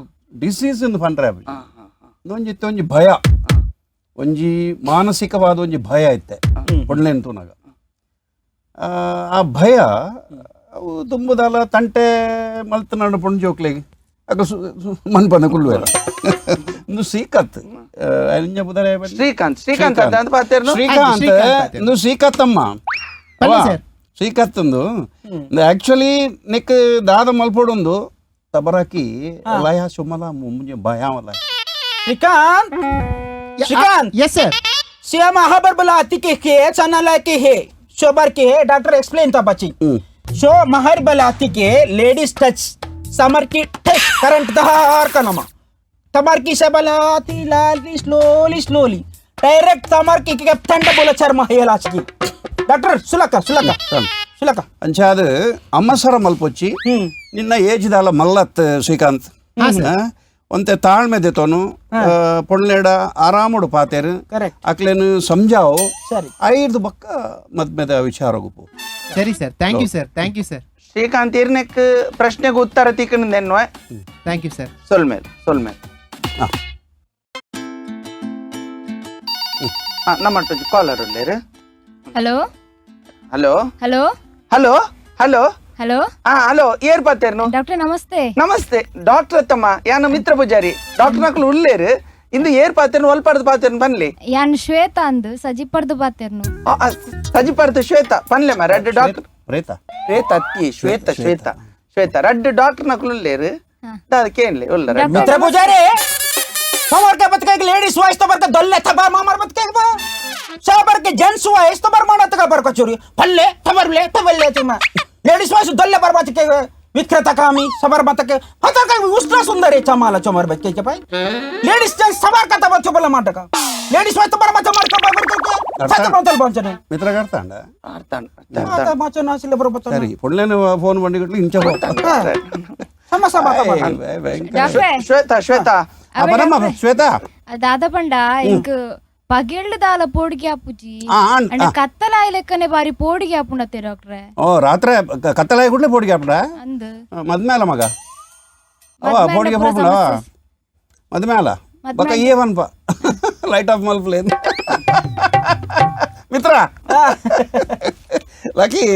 [SPEAKER 4] ಡಿಸೀಸ್ ಒಂದು ಪಂಡ್ರೆ ಆಪುಜಿ. ಒಂಜಿ ಒಂಜಿ ಭಯ ಒಂಜಿ ಮಾನಸಿಕವಾದ ಒಂಜಿ ಭಯ ಇತ್ತೆ ಪೊಣ್ಣಲೆನ್ ತೂನಗ ಆ ಭಯ ಅವು ತುಂಬುದಲ್ಲ ತಂಟೆ ಮಲ್ತನಾಡು ಪೊಣ್ಣು ಜೋಕ್ಲೆಗ್ ಅಗ ಮನ್ಪನ ಕುಳ್ಳುವೆರ ಒಂದು ಸೀಕತ್
[SPEAKER 3] ಶ್ರೀಕಾಂತ್ ಶ್ರೀಕಾಂತ್ ಅಂತ ಪಾತೆರ್ನು
[SPEAKER 4] ಶ್ರೀಕಾಂತ್ ಒಂದು ಸೀಕತ್ತಮ್ಮ ಶ್ರೀಕಾಂತಂದು ಆಕ್ಚುಲಿ ನಿಕ್ ದಾದ ಮಲ್ಪೊಡೊಂದು ತಬರಾಕಿ ಲಯ ಸುಮಲ ಮುಂಜೆ ಭಯಾವಲ.
[SPEAKER 5] Srikanth, Srikanth.
[SPEAKER 7] Yes sir.
[SPEAKER 5] CM ಹಬರ್ ಬಲ ಅತಿ ಕೆ ಚನ್ನಲ ಕೆ ಹೇ ಶೋಬರ್ K hey doctor explain ತಾ ಬಚ್ಚಿ. ಶೋ ಮಹರ್ ಬಲ ಅತಿ K ladies touch summer ಕಿ ಟಚ್ ಕರೆಂಟ್ ದಾರ್ ಕನಮ ತಮರ್ ಕಿ ಶಬಲಾತಿ ಲಾಲಿ slowly slowly direct ತಮರ್ ಕಿ ಕೆ ಥಂಡ ಬೋಲ ಚರ್ಮ ಹೇಲಾಚ್ ಕಿ. ಡಾಕ್ಟರ್ ಸುಲಕ ಸುಲಕ ಸುಲಕ.
[SPEAKER 4] ಅಂಚಾದ ಅಮ್ಮಸರ ಮಲ್ಪೊಚ್ಚಿ ನಿನ್ನ ಏಜ್ ದಾಲ ಮಲ್ಲತ್ ಶ್ರೀಕಾಂತ್ ಒಂತೆ ತಾಳ್ಮೆ ದೆತೋನು ಪೊಳ್ಳೆಡ ಆರಾಮಡು ಪಾತೇರು ಅಕ್ಲೇನು ಸಂಜಾವು
[SPEAKER 5] ಸರಿ
[SPEAKER 4] ಐದು ಬಕ್ಕ ಮದ್ಮೆದ ವಿಚಾರ ಗುಪ್ಪು.
[SPEAKER 7] ಸರಿ sir, thank you sir, thank you sir.
[SPEAKER 3] Srikanth ಇರ್ನೆಕ್ ಪ್ರಶ್ನೆಗೆ ಉತ್ತರ ತಿಕ್ಕಂದೇನ್ವ.
[SPEAKER 7] Thank you sir.
[SPEAKER 3] ಸೊಲ್ಮೇಲ್ ಸೊಲ್ಮೇಲ್. ನಮ್ಮ ಕಾಲರ್ ಉಳ್ಳೇರು.
[SPEAKER 8] Hello
[SPEAKER 3] hello
[SPEAKER 8] hello
[SPEAKER 3] hello hello
[SPEAKER 8] hello.
[SPEAKER 3] Hello ಏರ್ ಪಾತೇರ್ನು?
[SPEAKER 8] ಡಾಕ್ಟರ್ ನಮಸ್ತೆ.
[SPEAKER 3] ನಮಸ್ತೆ ಡಾಕ್ಟರ್ ತಮ್ಮ, ಯಾನ ಮಿತ್ರ ಪೂಜಾರಿ ಡಾಕ್ಟರ್ ನಕಲು ಉಳ್ಳೇರು. ಇಂದು ಏರ್ ಪಾತೇರ್ನು ಒಲ್ಪಾರ್ದು ಪಾತೇರ್ನು ಬನ್ಲಿ.
[SPEAKER 8] ಯಾನ್ ಶ್ವೇತಾ ಅಂದು ಸಜಿಪರ್ದು ಪಾತೇರ್ನು.
[SPEAKER 3] ಸಜಿಪರ್ದು ಶ್ವೇತಾ ಪನ್ಲೆ ಮ ರಡ್ಡು ಡಾಕ್ಟರ್
[SPEAKER 4] ಪ್ರೇತ
[SPEAKER 3] ಶ್ವೇತ ಅತ್ತಿ ಶ್ವೇತ ಶ್ವೇತ ಶ್ವೇತ ರಡ್ಡು ಡಾಕ್ಟರ್ ನಕಲು ಉಳ್ಳೇರು. ಅದಕ್ಕೇನ್ಲಿ ಉಲ್ಲ
[SPEAKER 5] ಮಿತ್ರ ಪೂಜಾರಿ ಸಮರ್ ಕೆ ಬತ್ಕೆ ಲೇಡೀಸ್ ವಾಯ್ಸ್ तो बरके दल्ले थबा मामर बत्के बा साबर के जेंट्स वाइस तो बर माना तका बर कचोरी पल्ले थबरले तबल्ले तुम लेडीज वाइस दल्ले बर बत्के विक्रेता कामी सबर बत्के हतर का उस्त्रा सुंदर है चमाला चमर बत्के के भाई लेडीज जेंट्स सबर का तब चबला माटका लेडीज वाइस तो बर मत मार का बर के सत ಬಂತಲ್ ಬಂಚನೆ
[SPEAKER 4] ಮಿತ್ರ ಕರ್ತಾಂಡ
[SPEAKER 3] ಅರ್ತಾಂಡ
[SPEAKER 5] ಮಾತ ಮಾಚನ ಸಿಲೆ ಬರ ಬತ್ತ.
[SPEAKER 4] ಸರಿ ಪೊಳ್ಳೆನ ಫೋನ್ ಬಂಡಿಗಟ್ಲು ಇಂಚ
[SPEAKER 5] ಸಮ ಸಮ
[SPEAKER 3] ಶ್ವೇತಾ ಶ್ವೇತಾ
[SPEAKER 4] ಬರಮ್ಮ ಶ್ವೇತಾ.
[SPEAKER 8] ದಾದ ಪಂಡ ಇಂಕ್ ಪಗೆಳ್ಳು ದಾಲ ಪೋಡಿಗೆ ಆಪುಜಿ ಅಂಡ ಕತ್ತಲಾಯಿ ಲೆಕ್ಕನೆ ಬಾರಿ ಪೋಡಿಗೆ ಆಪುಂಡತ್ತೆ ಡಾಕ್ಟ್ರೆ.
[SPEAKER 4] ಓ ರಾತ್ರಿ ಕತ್ತಲಾಯಿ ಕೂಡಲೇ ಪೋಡಿಗೆ ಆಪುಂಡ
[SPEAKER 8] ಅಂದು
[SPEAKER 4] ಮದ್ಮೇಲ ಮಗ ಅವ ಪೋಡಿಗೆ ಪೋಪುಂಡ ಮದ್ಮೇಲ ಬಕ್ಕ ಏ ವನ್ಪ ಲೈಟ್ ಆಫ್ ಮಲ್ಪಲೆ ಮಿತ್ರ ಲಕ್ಕಿ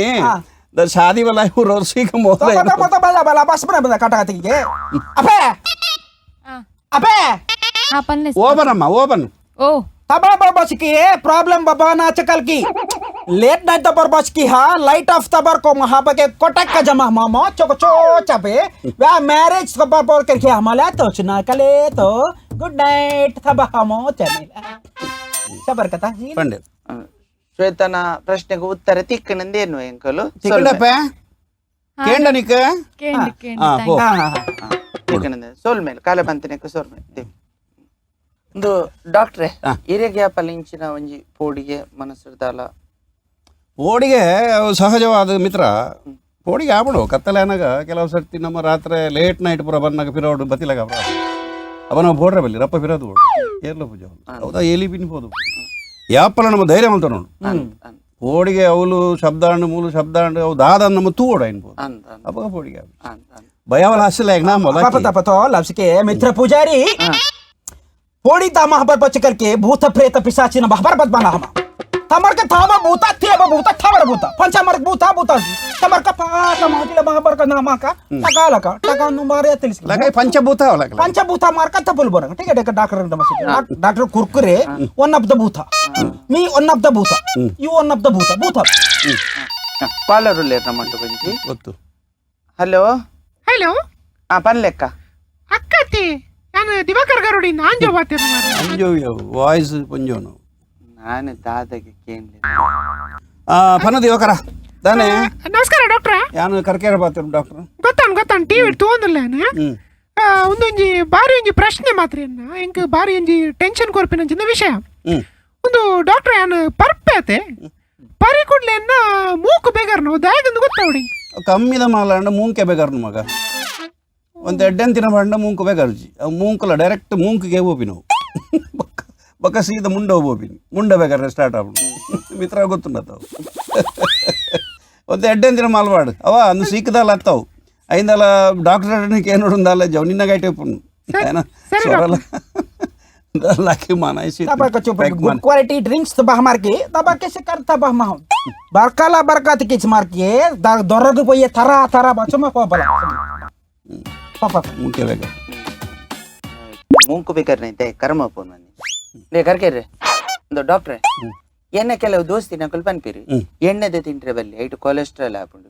[SPEAKER 4] the ಶಾದಿ वाला रोसी का मोहला
[SPEAKER 5] तो तो बला बला बस बना बना काटा काटी के अबे अबे
[SPEAKER 8] हां पन्ने
[SPEAKER 4] ओपन अम्मा ओपन
[SPEAKER 8] ओ
[SPEAKER 5] तबा बस की प्रॉब्लम बाबा ना चकल की लेट नाइट तबर बस की हा लाइट ऑफ तबर को महा के कोटक का जमा मामा चोको चो चबे वा मैरिज को पर पर करके हमारा तो चुना कले तो गुड नाइट तबा हमो चले सबर कथा
[SPEAKER 4] पंडित
[SPEAKER 3] ಶ್ವೇತನ ಪ್ರಶ್ನೆಗೆ ಉತ್ತರ ತಿಕ್ಕನಂದೇನು ಎಂಕಲು
[SPEAKER 4] ತಿಕ್ಕಡಪ್ಪ ಕೇಂಡ ನಿಕ್ಕ
[SPEAKER 3] ತಿಕ್ಕನಂದೆ ಸೋಲ್ ಮೇಲೆ ಕಾಲ ಬಂತನೆಕ್ಕ ಸೋಲ್ ಮೇಲೆ ಒಂದು ಡಾಕ್ಟ್ರೆ ಹಿರಿಯ ಪಲಿಂಚಿನ ಒಂಜಿ ಪೋಡಿಗೆ ಮನಸ್ಸುದಾಲ
[SPEAKER 4] ಪೋಡಿಗೆ ಸಹಜವಾದ ಮಿತ್ರ ಪೋಡಿಗೆ ಆಬಿಡು ಕತ್ತಲೆ ಅನಾಗ ಕೆಲವು ಸರ್ತಿ ನಮ್ಮ ರಾತ್ರಿ ಲೇಟ್ ನೈಟ್ ಪೂರ ಬನ್ನಾಗ ಫಿರೋಡು ಬತ್ತಿಲಾಗ ಅವ ನಾವು ಬೋಡ್ರ ಬಲ್ಲಿ ರಪ್ಪ ಫಿರೋದು ಬೋಡು ಏರ್ಲ ಪೂಜೆ ಹೌದಾ ಎಲಿ ಬಿನ್ಬೋದು ಯಾಪಲ ನಮ್ಮ ಧೈರ್ಯ ಅಂತ ನೋಡು ಪೋಡಿಗೆ ಅವಲು ಶಬ್ದಾಂಡು ಮೂಲು ಶಬ್ದಾಂಡು ಅವು ದಾದ ನಮ್ಮ ತೂಡ ಅನ್ಬೋದು ಅವಾಗ ಪೋಡಿಗೆ ಭಯವಲ ಹಸಿಲ್ಲ ಈಗ
[SPEAKER 5] ನಮ್ಮ ಮಿತ್ರ ಪೂಜಾರಿ ಪೋಡಿ ತಾ ಮಹಾಬರ್ ಬಚ್ಚಕರ್ಕೆ ಭೂತ ಪ್ರೇತ ಪಿಶಾಚಿನ ಮಹಾಬರ್ ಬದ್ಮಾನ ಹಮ तमर के थामा भूता थे अब भूता थमर भूता पंचमर भूता भूता तमर का पाता महतिला महाबर का नामा का टका लका टका नु मारे ತಿಳಿಸಿ
[SPEAKER 4] ಲಗೈ ಪಂಚಭೂತ
[SPEAKER 5] ಪಂಚಭೂತ ಮಾರ್ಕ ತಪ್ಪಲ್ ಬರ ठीक है doctor doctor Kurkure one of the Bhuta me one of the Bhuta you one of the Bhuta Bhuta
[SPEAKER 3] collar ಉಲ್ಲೇರ್ ನಮ್ಮ ಬಂಜಿ
[SPEAKER 4] ಗೊತ್ತು.
[SPEAKER 3] ಹಲೋ
[SPEAKER 7] ಹಲೋ
[SPEAKER 3] ಆ ಪನ್ಲೆಕ್ಕ
[SPEAKER 7] ಅಕ್ಕತಿ ನಾನು ದಿವಾಕರ್ ಗರುಡಿ ನಾಂಜೋ ಬಾತೇನು
[SPEAKER 4] ಅಂಜೋ ವಾಯ್ಸ್ ಪಂಜೋನು
[SPEAKER 3] ನಾನು ದಾದಗೆ ಕೇಳಲಿ
[SPEAKER 4] ಪನ ದಿವಾಕರ ತಾನೆ.
[SPEAKER 7] ನಮಸ್ಕಾರ ಡಾಕ್ಟ್ರ.
[SPEAKER 4] ಯಾನು ಕರ್ಕೇರ ಬಾತೇನು ಡಾಕ್ಟರ್
[SPEAKER 7] ಗೊತ್ತಾನು ಗೊತ್ತಾನು ಟಿವಿ ತೋಂದಿಲ್ಲ ಒಂದೊಂಜಿ ಬಾರಿ ಒಂಜಿ ಪ್ರಶ್ನೆ ಮಾತ್ರ ಎಂಕ್ ಬಾರಿ ಒಂಜಿ ಟೆನ್ಷನ್ ಕೊರ್ಪಿನಂಚಿನ ವಿಷಯ. ಒಂದು ಡಾಕ್ಟರ್ ಯಾನು ಪರ್ಪೆ ಆತೆ ಪರಿ ಕೂಡ್ಲೆನ್ನ ಮೂಕು ಬೇಗಾರನು ದಾಯಗಂದು ಗೊತ್ತಾವಡಿ
[SPEAKER 4] ಕಮ್ಮಿದ ಮಾಲಾಂಡ ಮೂಂಕೆ ಬೇಗಾರನು ಮಗ ಒಂದು ಎಡ್ಡೆನ್ ತಿನ್ನ ಬಂಡ ಮೂಂಕು ಬೇಗಾರ್ಜಿ ಅವು ಮೂಂಕುಲ ಡೈರೆಕ್ಟ್ ಮೂಂಕಿಗೆ ಹೋಪಿ ನಾವು ಬಕ್ಕ ಬಕ್ಕ ಸೀದ ಮುಂಡ ಹೋಪಿನಿ ಮುಂಡ ಬೇಕಾದ್ರೆ ಸ್ಟಾರ್ಟ್ ಆಗ್ಬಿಡು ಮಿತ್ರ ಗೊತ್ತುಂಡತ್ತವು ಒಂದು ಎಡ್ಡೆನ್ ದಿನ ಮಾಲ್ವಾಡು ಅವ ಅಂದು ಸೀಕದಲ್ಲ ಅತ್ತವು ಐಂದಲ ಡಾಕ್ಟರ್ ಏನುಂದಲ್ಲ ಜವ್ ನಿನ್ನ ಗೈಟೆ ಸ್ವರಲ್ಲ ಲಕ್ಕಿ ಮಾನಾಯಿಸಿ
[SPEAKER 5] good quality drinks तबाह मार के तबाह कैसे कर तबाह माह बरकाला बरकात किच मार के दर्द पोये थरा थरा बचमा को बला ಪಾಪ
[SPEAKER 4] ಮೂಂಕೆ ಬೇಗ
[SPEAKER 3] ಮೂಂಕು ಬೇಕಾದ್ರೆ ಕರ್ಮ ಫೋನ್ ಮಂದಿ ಲೇ ಕರ್ಕೇರ್ರಿ ಒಂದು ಡಾಕ್ಟ್ರೆ. ಎನ್ನ ಕೆಲವು ದೋಸ್ತಿ ನಕುಲ್ ಪನ್ಪಿರಿ ಎಣ್ಣೆದ ತಿಂಟ್ರೆ ಬಲ್ಲಿ ಐಟು ಕೊಲೆಸ್ಟ್ರಾಲ್ ಆಪುಂಡು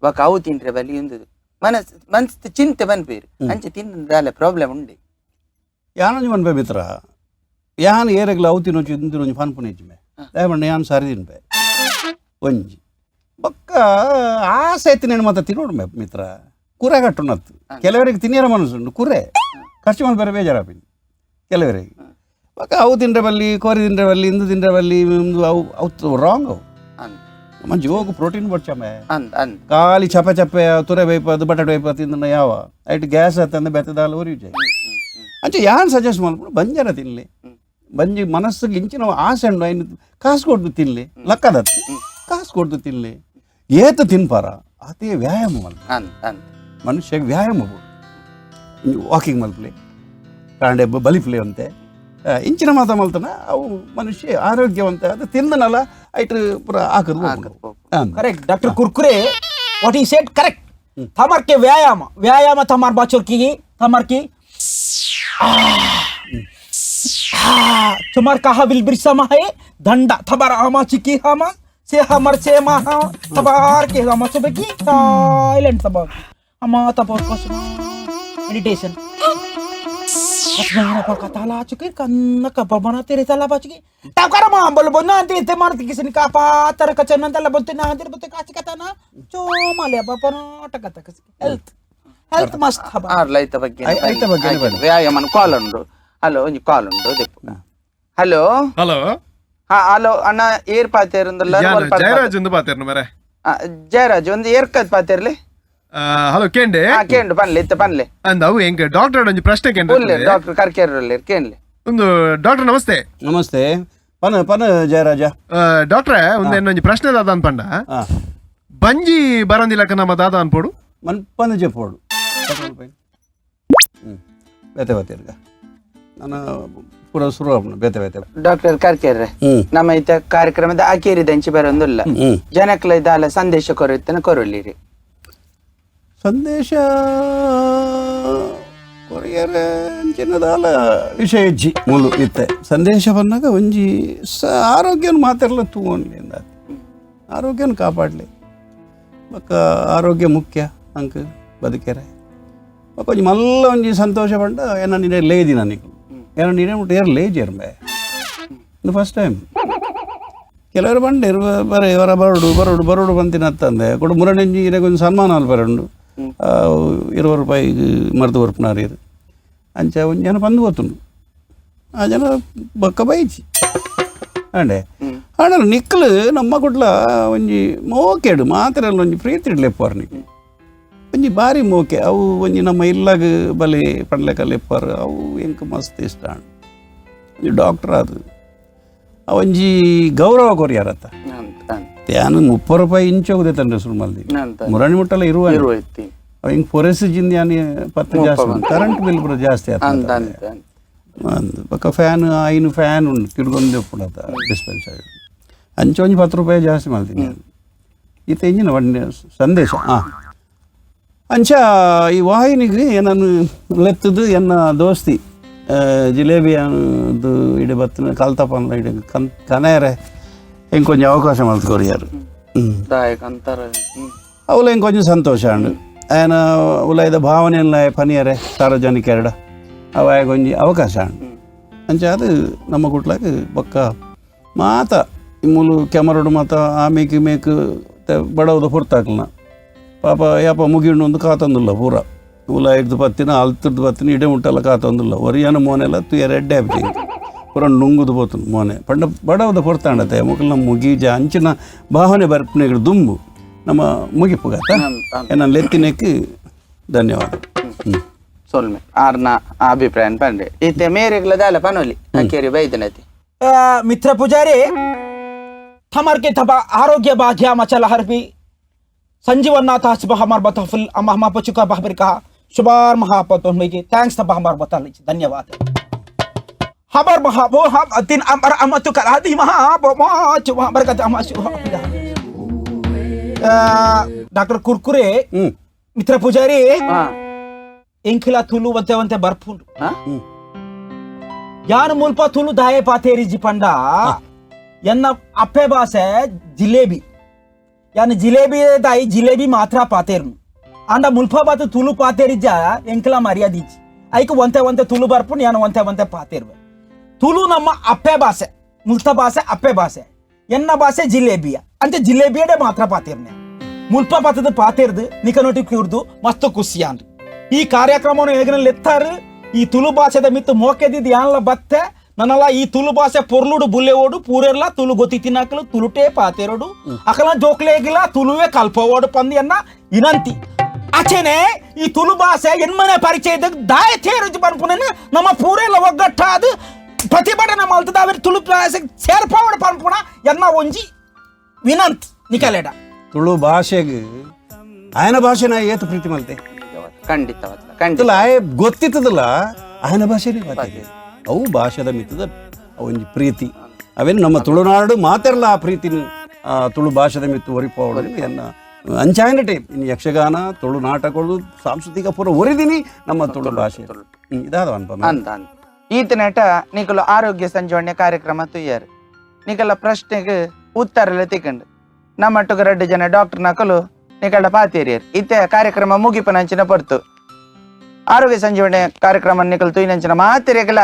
[SPEAKER 3] ಬೊಕ ಅವು ತಿಂಟ್ರೆ ಬಲ್ಲಿ ಇಂದು ಮನಸ್ ಮನ್ಸ್ ಚಿಂತೆ ಪನ್ಪಿರಿ ಅಂಚೆ ತಿಂದಾಲೆ ಪ್ರಾಬ್ಲಮ್ ಉಂಡೆ.
[SPEAKER 4] ಯಾನೊಂಜಿ ಮನ್ಪೆ ಮಿತ್ರ ಯಾನ್ ಏರೆಗ್ಲ ಅವು ತಿನ್ನೊಂಚು ಇಂದು ತಿನ್ನೊಂಜಿ ಪನ್ಪುನೆ ಇಜ್ಜಿ ದಯಮಂಡ ಯಾನ್ ಸಾರಿ ತಿನ್ಪೆ ಒಂಜಿ ಬೊಕ್ಕ ಆಸೆ ತಿನ್ನೇನು ಮಾತ ತಿನ್ನೋಡು ಮೇ ಮಿತ್ರ ಕುರೆ ಕಟ್ಟುನತ್ತು ಕೆಲವರಿಗೆ ತಿನ್ನಿರ ಮನಸ್ಸುಂಡು ಕುರೆ ಖರ್ಚು ಮಲ್ಪೆರೆ ಬೇಜಾರಾಪಿನಿ ಕೆಲವರಿಗೆ ಬೊಕ್ಕ ಅವು ತಿಂಡ್ರೆ ಬಲ್ಲಿ ಕೋರಿ ತಿಂಡ್ರೆ ಬಲ್ಲಿ ಇಂದು ತಿಂಡ್ರೆ ಬಲ್ಲಿ ಇಂದು ಅವು ಅವು ರಾಂಗ್ ಅವು ನಮ್ಮ ಜೋಗು ಪ್ರೋಟೀನ್ ಬಡ್ಚಮ್ಮೆ ಖಾಲಿ ಚಪೆ ಚಪ್ಪೆ ತುರೆ ಬೇಯ್ಪದು ಬಟಾಟೆ ಬೇಯ್ಪ ತಿಂದ ಯಾವ ಐಟ್ ಗ್ಯಾಸ್ ಆತಂದ್ರೆ ಬೆತ್ತದಾಲ ಉರಿಯುಜೆ ಅಂಚೆ ಯಾನ್ ಸಜೆಸ್ಟ್ ಮಲ್ಪುಂಡು ಬಂಜಾರ ತಿನ್ಲಿ ಬಂಜಿ ಮನಸ್ಸಿಗೆ ಇಂಚಿನ ಆಸೆ ಉಂಡು ಐನು ಕಾಸು ಕೊಡ್ದು ತಿನ್ಲಿ ಲಕ್ಕದತ್ತು ಕಾಸು ಕೊಡ್ದು ತಿನ್ಲಿ ಏತ ತಿನ್ಪಾರ ಅದೇ ವ್ಯಾಯಾಮ ಮಲ್ಪ ಮನುಷ್ಯಗೆ ವ್ಯಾಯಾಮ ವಾಕಿಂಗ್ ಮಲ್ಪಲಿ ಕಾಂಡೆ ಬಲಿಪ್ಲಿ ಅಂತೆ ಇಂಚಿನ ಮಾತ ಮಲ್ತನ ಅವು ಮನುಷ್ಯ ಆರೋಗ್ಯವಂತ ಅದು ತಿಂದನಲ್ಲ ಐಟ್ ಪೂರ ಹಾಕದು.
[SPEAKER 5] Correct doctor Kurkure what he said correct. थमर के व्यायाम व्यायाम थमार बाचोर की थमार की तुम्हार कहा will बिरसमा है दंडा थमार आमा चिकी हमा से हमर से मा थमार के हमा सुबह की साइलेंट तब अमा तब मेडिटेशन
[SPEAKER 3] ವ್ಯಾಯಾಮ ಕಾಲ್ ಉಂಡು. ಹಲೋ ಒಂಜಿ ಕಾಲ್ ಉಂಡು. ಹಲೋ
[SPEAKER 6] ಹಲೋ
[SPEAKER 3] ಹಾ ಹಲೋ ಅಣ್ಣ ಏರ್ ಪಾತೇರುಂದಲ್ಲ
[SPEAKER 6] ಜಯರಾಜ್ ಒಂದು ಪಾತೇರ್ನು ಮರೆ.
[SPEAKER 3] ಜಯರಾಜ್ ಒಂದು ಏರ್ಕದ್ ಪಾತೇರ್ಲಿ.
[SPEAKER 6] ಹಲೋ ಕೇಂಡೆ
[SPEAKER 3] ಕೇಂಡು ಪನ್ಲೆ ಇತ್ತ ಪನ್ಲೆ
[SPEAKER 6] ಅಂದ ಅವು ಎಂಕ ಡಾಕ್ಟರ್ ಒಂಜಿ ಪ್ರಶ್ನೆ ಕೇಂದ್ರ
[SPEAKER 3] ಡಾಕ್ಟರ್ ಕರ್ಕೇರ್ ಕೇಂಡ್ಲೆ
[SPEAKER 6] ಒಂದು. ಡಾಕ್ಟರ್ ನಮಸ್ತೆ.
[SPEAKER 4] ನಮಸ್ತೆ ಪನ ಪನ ಜಯರಾಜ.
[SPEAKER 6] ಡಾಕ್ಟ್ರೆ ಒಂದು ಏನೊಂಜಿ ಪ್ರಶ್ನೆ ದಾದ ಅನ್ಪಂಡ ಬಂಜಿ ಬರಂದಿಲ್ಲಕ ನಮ್ಮ ದಾದ ಅನ್ಪೋಡು
[SPEAKER 4] ಮನ್ ಪನ ಜೆಪ್ಪೋಡು ಬೇತೆ ಬೇತೆ ಇರ್ಗ ನಾನು ಪೂರ ಶುರು ಬೇತೆ ಬೇತೆ.
[SPEAKER 3] ಡಾಕ್ಟರ್ ಕರ್ಕೇರ್ರೆ ನಮ್ಮ ಇತ್ತ ಕಾರ್ಯಕ್ರಮದ ಅಕೇರಿದಂಚಿ ಬರೋದಿಲ್ಲ ಜನಕ್ಲ ಇದಾಲ ಸಂದೇಶ ಕೊರುತ್ತನ ಕೊರೊಲ್ಲಿರಿ.
[SPEAKER 4] ಸಂದೇಶ ಕೊರಿಯರ್ ಅಂಚಿನದಾಲ ವಿಷಯ ಇಜ್ಜಿ ಮೂಲು ಇತ್ತೆ ಸಂದೇಶ ಬಂದಾಗ ಒಂಜಿ ಸ ಆರೋಗ್ಯನ ಮಾತೆಲ್ಲ ತೂವೊನ್ಲಿ ಅಂದ ಆರೋಗ್ಯನ ಕಾಪಾಡಲಿ ಬೊಕ್ಕ ಆರೋಗ್ಯ ಮುಖ್ಯ ಅಂಕ್ ಬದುಕೆರೆ ಬೊಕ್ಕ ಒಂಜಿ ಮಲ್ಲ ಒಂಜಿ ಸಂತೋಷ ಪಂಡ ಏನ ನೀನೆ ಲೇದಿ ನನಗೆ ಏನೋ ನೀನೇ ಮುಟ್ಟು ಏರ್ ಲೇಜಿ ಇರ್ಬೆ ಇದು ಫಸ್ಟ್ ಟೈಮ್. ಕೆಲವರು ಬಂಡೇರು ಬರೇ ಇವರ ಬರೋಡು ಬರೋಡು ಬರೋಡು ಬಂತಿನತ್ತಂದೆ ಕೊಡು ಮುರಣಿಂಜಿ ಇರಗೊಂದು ಸನ್ಮಾನ ಅಲ್ಪ ಬರಂಡು 20 ರೂಪಾಯಿ ಮರ್ದು ಕೊರ್ಪುನಾರು ಇರು ಅಂಚ ಒಂಜಿ ಜನ ಬಂದು ಹೋತುಂಡು ಆ ಜನ ಬೊಕ್ಕ ಬೈಚಿ ಅಂಡೆ ಆಂಡ ನಿಕ್ಕಲು ನಮ್ಮ ಕುಡ್ಲ ಒಂಜಿ ಮೋಕೆಡು ಮಾತ್ರೆಲ್ಲ ಒಂಜಿ ಪ್ರೀತಿ ಇಡ್ಲೆಪ್ಪಾರು ನಿಕ್ಲು ಒಂಜಿ ಬಾರಿ ಮೋಕೆ ಅವು ಒಂಜಿ ನಮ್ಮ ಇಲ್ಲಾಗ ಬಲೆ ಪಂಡ್ಲೆಕಲ್ಲೆಪ್ಪಾರು ಅವು ಎಂಕ್ ಮಸ್ತ್ ಇಷ್ಟ ಒಂಜಿ ಡಾಕ್ಟರ್ ಅದು ಒಂಜಿ ಗೌರವ ಕೊರಿಯಾರತ್ತ ಯಾನು 30 ರೂಪಾಯಿ ಇಂಚೋಗದೆ ತಂದ್ರೆ ಶುರು ಮಲ್ದಿ ಮುರಣಿ ಮುಟ್ಟಲ್ಲ ಇರುವ ಹಿಂಗೆ ಪೊರೆಸ್ ಜಿಂದ ಯಾನು ಪತ್ತು ಜಾಸ್ತಿ ಕರೆಂಟ್ ಬಿಲ್ ಪೂರ ಜಾಸ್ತಿ ಆಯ್ತು ಪಕ್ಕ ಫ್ಯಾನ್ ಐನು ಫ್ಯಾನ್ ಉಂಟು ತಿರ್ಗೊಂದು ಉಪ್ಪುಂಡತ್ತ ಡಿಸ್ಪೆನ್ಸರಿ ಅಂಚೆ ಒಂಜಿ 10 ರೂಪಾಯಿ ಜಾಸ್ತಿ ಮಾಡ್ತೀನಿ ಈತ ಇಂಜಿನ ಒಂಡೆ ಸಂದೇಶ. ಹಾಂ ಅಂಚ ಈ ವಾಹಿನಿಗೆ ಏನನ್ನು ಲೆತ್ತದು ಎನ್ನ ದೋಸ್ತಿ ಜಿಲೇಬಿ ಅದು ಇಡೆ ಬತ್ತಿನ ಕಲ್ತಪ್ಪನ ಇಡೆ ಕನ್ ಕನೇರೆ ಹಿಂಗೆ ಕೊಂಚ ಅವಕಾಶ ಮಲ್ತ್ಕೊರಿಯಾರು ಅವಲ ಹಿಂಗೆ ಕೊಂಚ ಸಂತೋಷ ಅಂಡು ಆಯನ ಉಲೈದ ಭಾವನೆಲ್ಲ ಪನಿಯರೆ ಸಾರ್ವಜನಿಕರಡ ಅವ ಕೊಂಚ ಅವಕಾಶ ಅಂಡು ಅಂಚ ಅದು ನಮ್ಮ ಕುಟ್ಲಾಗ ಬೊಕ್ಕ ಮಾತ ಮೂಲು ಕೆಮರೋಡು ಮಾತ ಆಮೇಕ್ ಮೇಕ್ ಬಡವದ ಹೊರ್ತಾಕ್ಲನ ಪಾಪ ಯಾಪ ಮುಗಿಂಡು ಒಂದು ಕಾತೊಂದುಲ್ಲ ಪೂರ ಉಲ ಹಿಡ್ದು ಪತ್ತಿನ ಅಲ್ತಿರ್ದು ಪತ್ತಿನ ಇಡೆ ಮುಟ್ಟಲ್ಲ ಕಾತೊಂದುಲ್ಲ ಒರಿಯನ ಮೋನೆಲ್ಲ ತುಯರ್ ಎಡ್ಡೆ ಆಪಿ ಪೂರ ನುಂಗುದು ಪೋತುಂಡು ಮೋನೆ ಪಂಡ ಬಡವದ ಹೊರ್ತಾಂಡತೆ ಮುಕಲ್ನ ಮುಗೀಜ ಅಂಚಿನ ಭಾವನೆ ಬರ್ಪಣೆಗಳು ದುಂಬು ನಮ್ಮ ಮುಗಿಪುಗಾತ ನನ್ನ ಲೆತ್ತಿನಕ್ಕೆ ಧನ್ಯವಾದ.
[SPEAKER 3] ಸೊಲ್ಮೆ ಆರ್ನ ಅಭಿಪ್ರಾಯ ಪಂಡೆ ಇತ್ತೆ ಮೇರೆಗ್ಲ ದಾಲ ಪನೊಲಿ ಅಕೇರಿ ಬೈದನತಿ.
[SPEAKER 5] ಮಿತ್ರ ಪೂಜಾರಿ थमर के थबा आरोग्य भाग्य मचल हरपी संजीवनाथ सुबह हमार बता फुल अमा हमा पचुका बहबर कहा शुबार महापतो में thanks तबा हमार बता लीजिए धन्यवाद। हमार महा वो हम तीन अमर अमतु कर आदि महा बो मा चु बरकत अमा शु ಡಾಕ್ಟರ್ ಕುರ್ಕುರೆ ಮಿತ್ರ ಪೂಜಾರಿ ಎಂಕಿಲ ತುಲು వంತೆ వంತೆ ಬರ್ಪುಂಡು ಯಾನು ಮುಲ್ಪ ತುಲು ದಾಯೆ ಪಾತೇರಿಜಿ ಪಂಡ ಎನ್ನ ಅಪ್ಪೆ ಭಾಷೆ ಜಿಲೇಬಿ. ಯಾನ್ ಜಿಲೇಬಿ ತಾಯಿ ಜಿಲೇಬಿ ಮಾತ್ರ ಪಾತೇರ್ನು. ಅಂಡ ಮುಲ್ಪ ಬಾತು ತುಳು ಪಾತೇರಿಜ್ಜ ಎಂಕಲ ಮರ್ಯಾದಿಜ್ಜಿ. ಐಕ್ ಒಂತೆ ಒಂತೆ ತುಳು ಬರ್ಪುಂಡು, ಯಾನ್ ಒಂತೆ ಒಂತೆ ಪಾತೇರ್ವೆ. ತುಳು ನಮ್ಮ ಅಪ್ಪೆ ಭಾಷೆ, ಮುಲ್ತ ಭಾಷೆ ಅಪ್ಪೆ ಭಾಷೆ. ಎನ್ನ ಭಾಷೆ ಜಿಲೇಬಿಯ ಅಂಚೆ ಜಿಲೇಬಿಯಡೆ ಮಾತ್ರ ಪಾತೇರ್ನೆ. ಮುಲ್ಪ ಪಾತದ ಪಾತೇರ್ದು ನಿಕನೊಟಿ ಕೂರ್ದು ಮಸ್ತ್ ಖುಷಿ ಅಂದು. ಈ ಕಾರ್ಯಕ್ರಮವನ್ನು ಹೇಗನಲ್ಲಿ ಎತ್ತಾರು ಈ ತುಳು ಭಾಷೆದ ಮಿತ್ತು ಮೋಕೆದಿದ್ದು ಯಾನ್ಲ ಬತ್ತೆ ನನ್ನಲ್ಲ. ಈ ತುಳು ಭಾಷೆ ಪೊರ್ಲುಡು ಬುಲ್ಲೆವೋಡು, ಪೂರೆರ್ಲ ತುಳು ಗೊತ್ತಿ ತಿನ್ನಕಲು ತುಳುಟೇ ಪಾತೇರೋಡು, ಅಕಲ ಜೋಕ್ಲೇಗಿಲ್ಲ ತುಳುವೆ ಕಲ್ಪವೋಡು ಪಂದು ಎನ್ನ ಇನಂತಿ. ಆಚೆನೆ ಈ ತುಳು ಭಾಷೆ ಎನ್ಮನೆ ಪರಿಚಯದ ದಾಯ ತೇರುಜಿ ಪನ್ಪುನ ನಮ್ಮ ಪೂರೆಲ್ಲ ಒಗ್ಗಟ್ಟಾದ ಪ್ರತಿಭಟನೆ ಮಲ್ತದ ಅವ ತುಳು ಭಾಷೆ ಸೇರ್ಪಾವಡು ಪನ್ಪುನ ಎನ್ನ ಒಂಜಿ ವಿನಂತಿ ನಿಕಲೇಡ.
[SPEAKER 4] ತುಳು ಭಾಷೆಗೆ ಆಯನ ಭಾಷೆನ ಏತು ಪ್ರೀತಿ ಮಲ್ತೆ.
[SPEAKER 3] ಖಂಡಿತವಾದ ಖಂಡಿತ.
[SPEAKER 4] ಆಯ ಗೊತ್ತಿತ್ತದಲ್ಲ ಆಯನ ಭಾಷೆನೇ ಮಾತಾಡಿ. ಅವು ಭಾಷೆದ ಮಿತ್ತದ ಒಂಜಿ ಪ್ರೀತಿ. ಅವೇನು ನಮ್ಮ ತುಳುನಾಡು ಮಾತೆರ್ಲ ಆ ಪ್ರೀತಿನ ತುಳು ಭಾಷೆದ ಮಿತ್ತು ಒರಿಪೋವಡು ಎನ್ನ ಅಂಚಾಯನಟೆ. ಇನ್ನು ಯಕ್ಷಗಾನ, ತುಳು ನಾಟಕಗಳು, ಸಾಂಸ್ಕೃತಿಕ ಪೂರ ಒರಿದಿನಿ ನಮ್ಮ ತುಳು ಭಾಷೆ ಇದಾದ ಅನ್ಪ
[SPEAKER 3] ಅಂತ ಅಂತ. ಈತನೇಟ ನಿಕಲು ಆರೋಗ್ಯ ಸಂಜೀವನಿ ಕಾರ್ಯಕ್ರಮ ತುಯ್ಯಾರು. ನಿಕಲ ಪ್ರಶ್ನೆಗೆ ಉತ್ತರಲೆ ತಿಕ್ಕಂಡು ನಮ್ಮಟ್ಟುಗ ರಡ್ಡು ಜನ ಡಾಕ್ಟರ್ ನಕಲು ನಿಕಲ ಪಾತೇರಿಯರ್. ಇತ್ತೆ ಕಾರ್ಯಕ್ರಮ ಮುಗಿಪನಂಚಿನ ಪೊರ್ತು. ಆರೋಗ್ಯ ಸಂಜೀವನಿ ಕಾರ್ಯಕ್ರಮ ನಿಕಲ್ ತುಯ್ನಂಚಿನ ಮಾತೆರೆಗಲ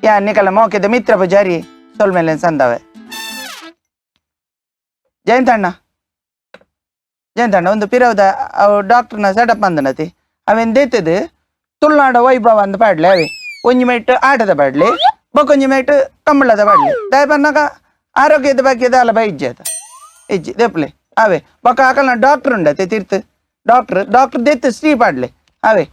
[SPEAKER 3] ಯಾ ನಿಕಲ ಮೋಕೆದ ಮಿತ್ರ ಪೂಜಾರಿ ಸೊಲ್ಮೇಲೆ ಸಂದವೆ. ಜಯಂತಣ್ಣ, ಜಯಂತಣ್ಣ ಒಂದು ಪಿರವದ ಅವು ಡಾಕ್ಟರ್ನ ಸೆಟಪ್ ಅಂದನತಿ ಅವೇನ್ ದೇತದು ತುಳುನಾಡ ವೈಭವ ಅಂದ್ ಪಾಡ್ಲೆ. ಅವೆ ಒಂಜಿ ಮೇಟ್ ಆಟದ ಪಾಡ್ಲಿ, ಬೊಕೊಂಜಿ ಮೇಟ್ ಕಂಬಳದ ಪಾಡ್ಲಿ. ದಯ ಪನ್ನಾಗ ಆರೋಗ್ಯದ ಬಗ್ಗೆ ದಾಲ ಬೈಜ್ಜಿ ಆತ ಇಜ್ಜಿ ದೆಪ್ಲೆ ಅವೇ. ಬೊಕ್ಕ ಆಕಲ್ನ ಡಾಕ್ಟರ್ ಉಂಡತೆ ತೀರ್ತು ಡಾಕ್ಟರ್ ಡಾಕ್ಟರ್ ದೆತ್ತು ಶ್ರೀ ಪಾಡ್ಲೆ ಅವೇ.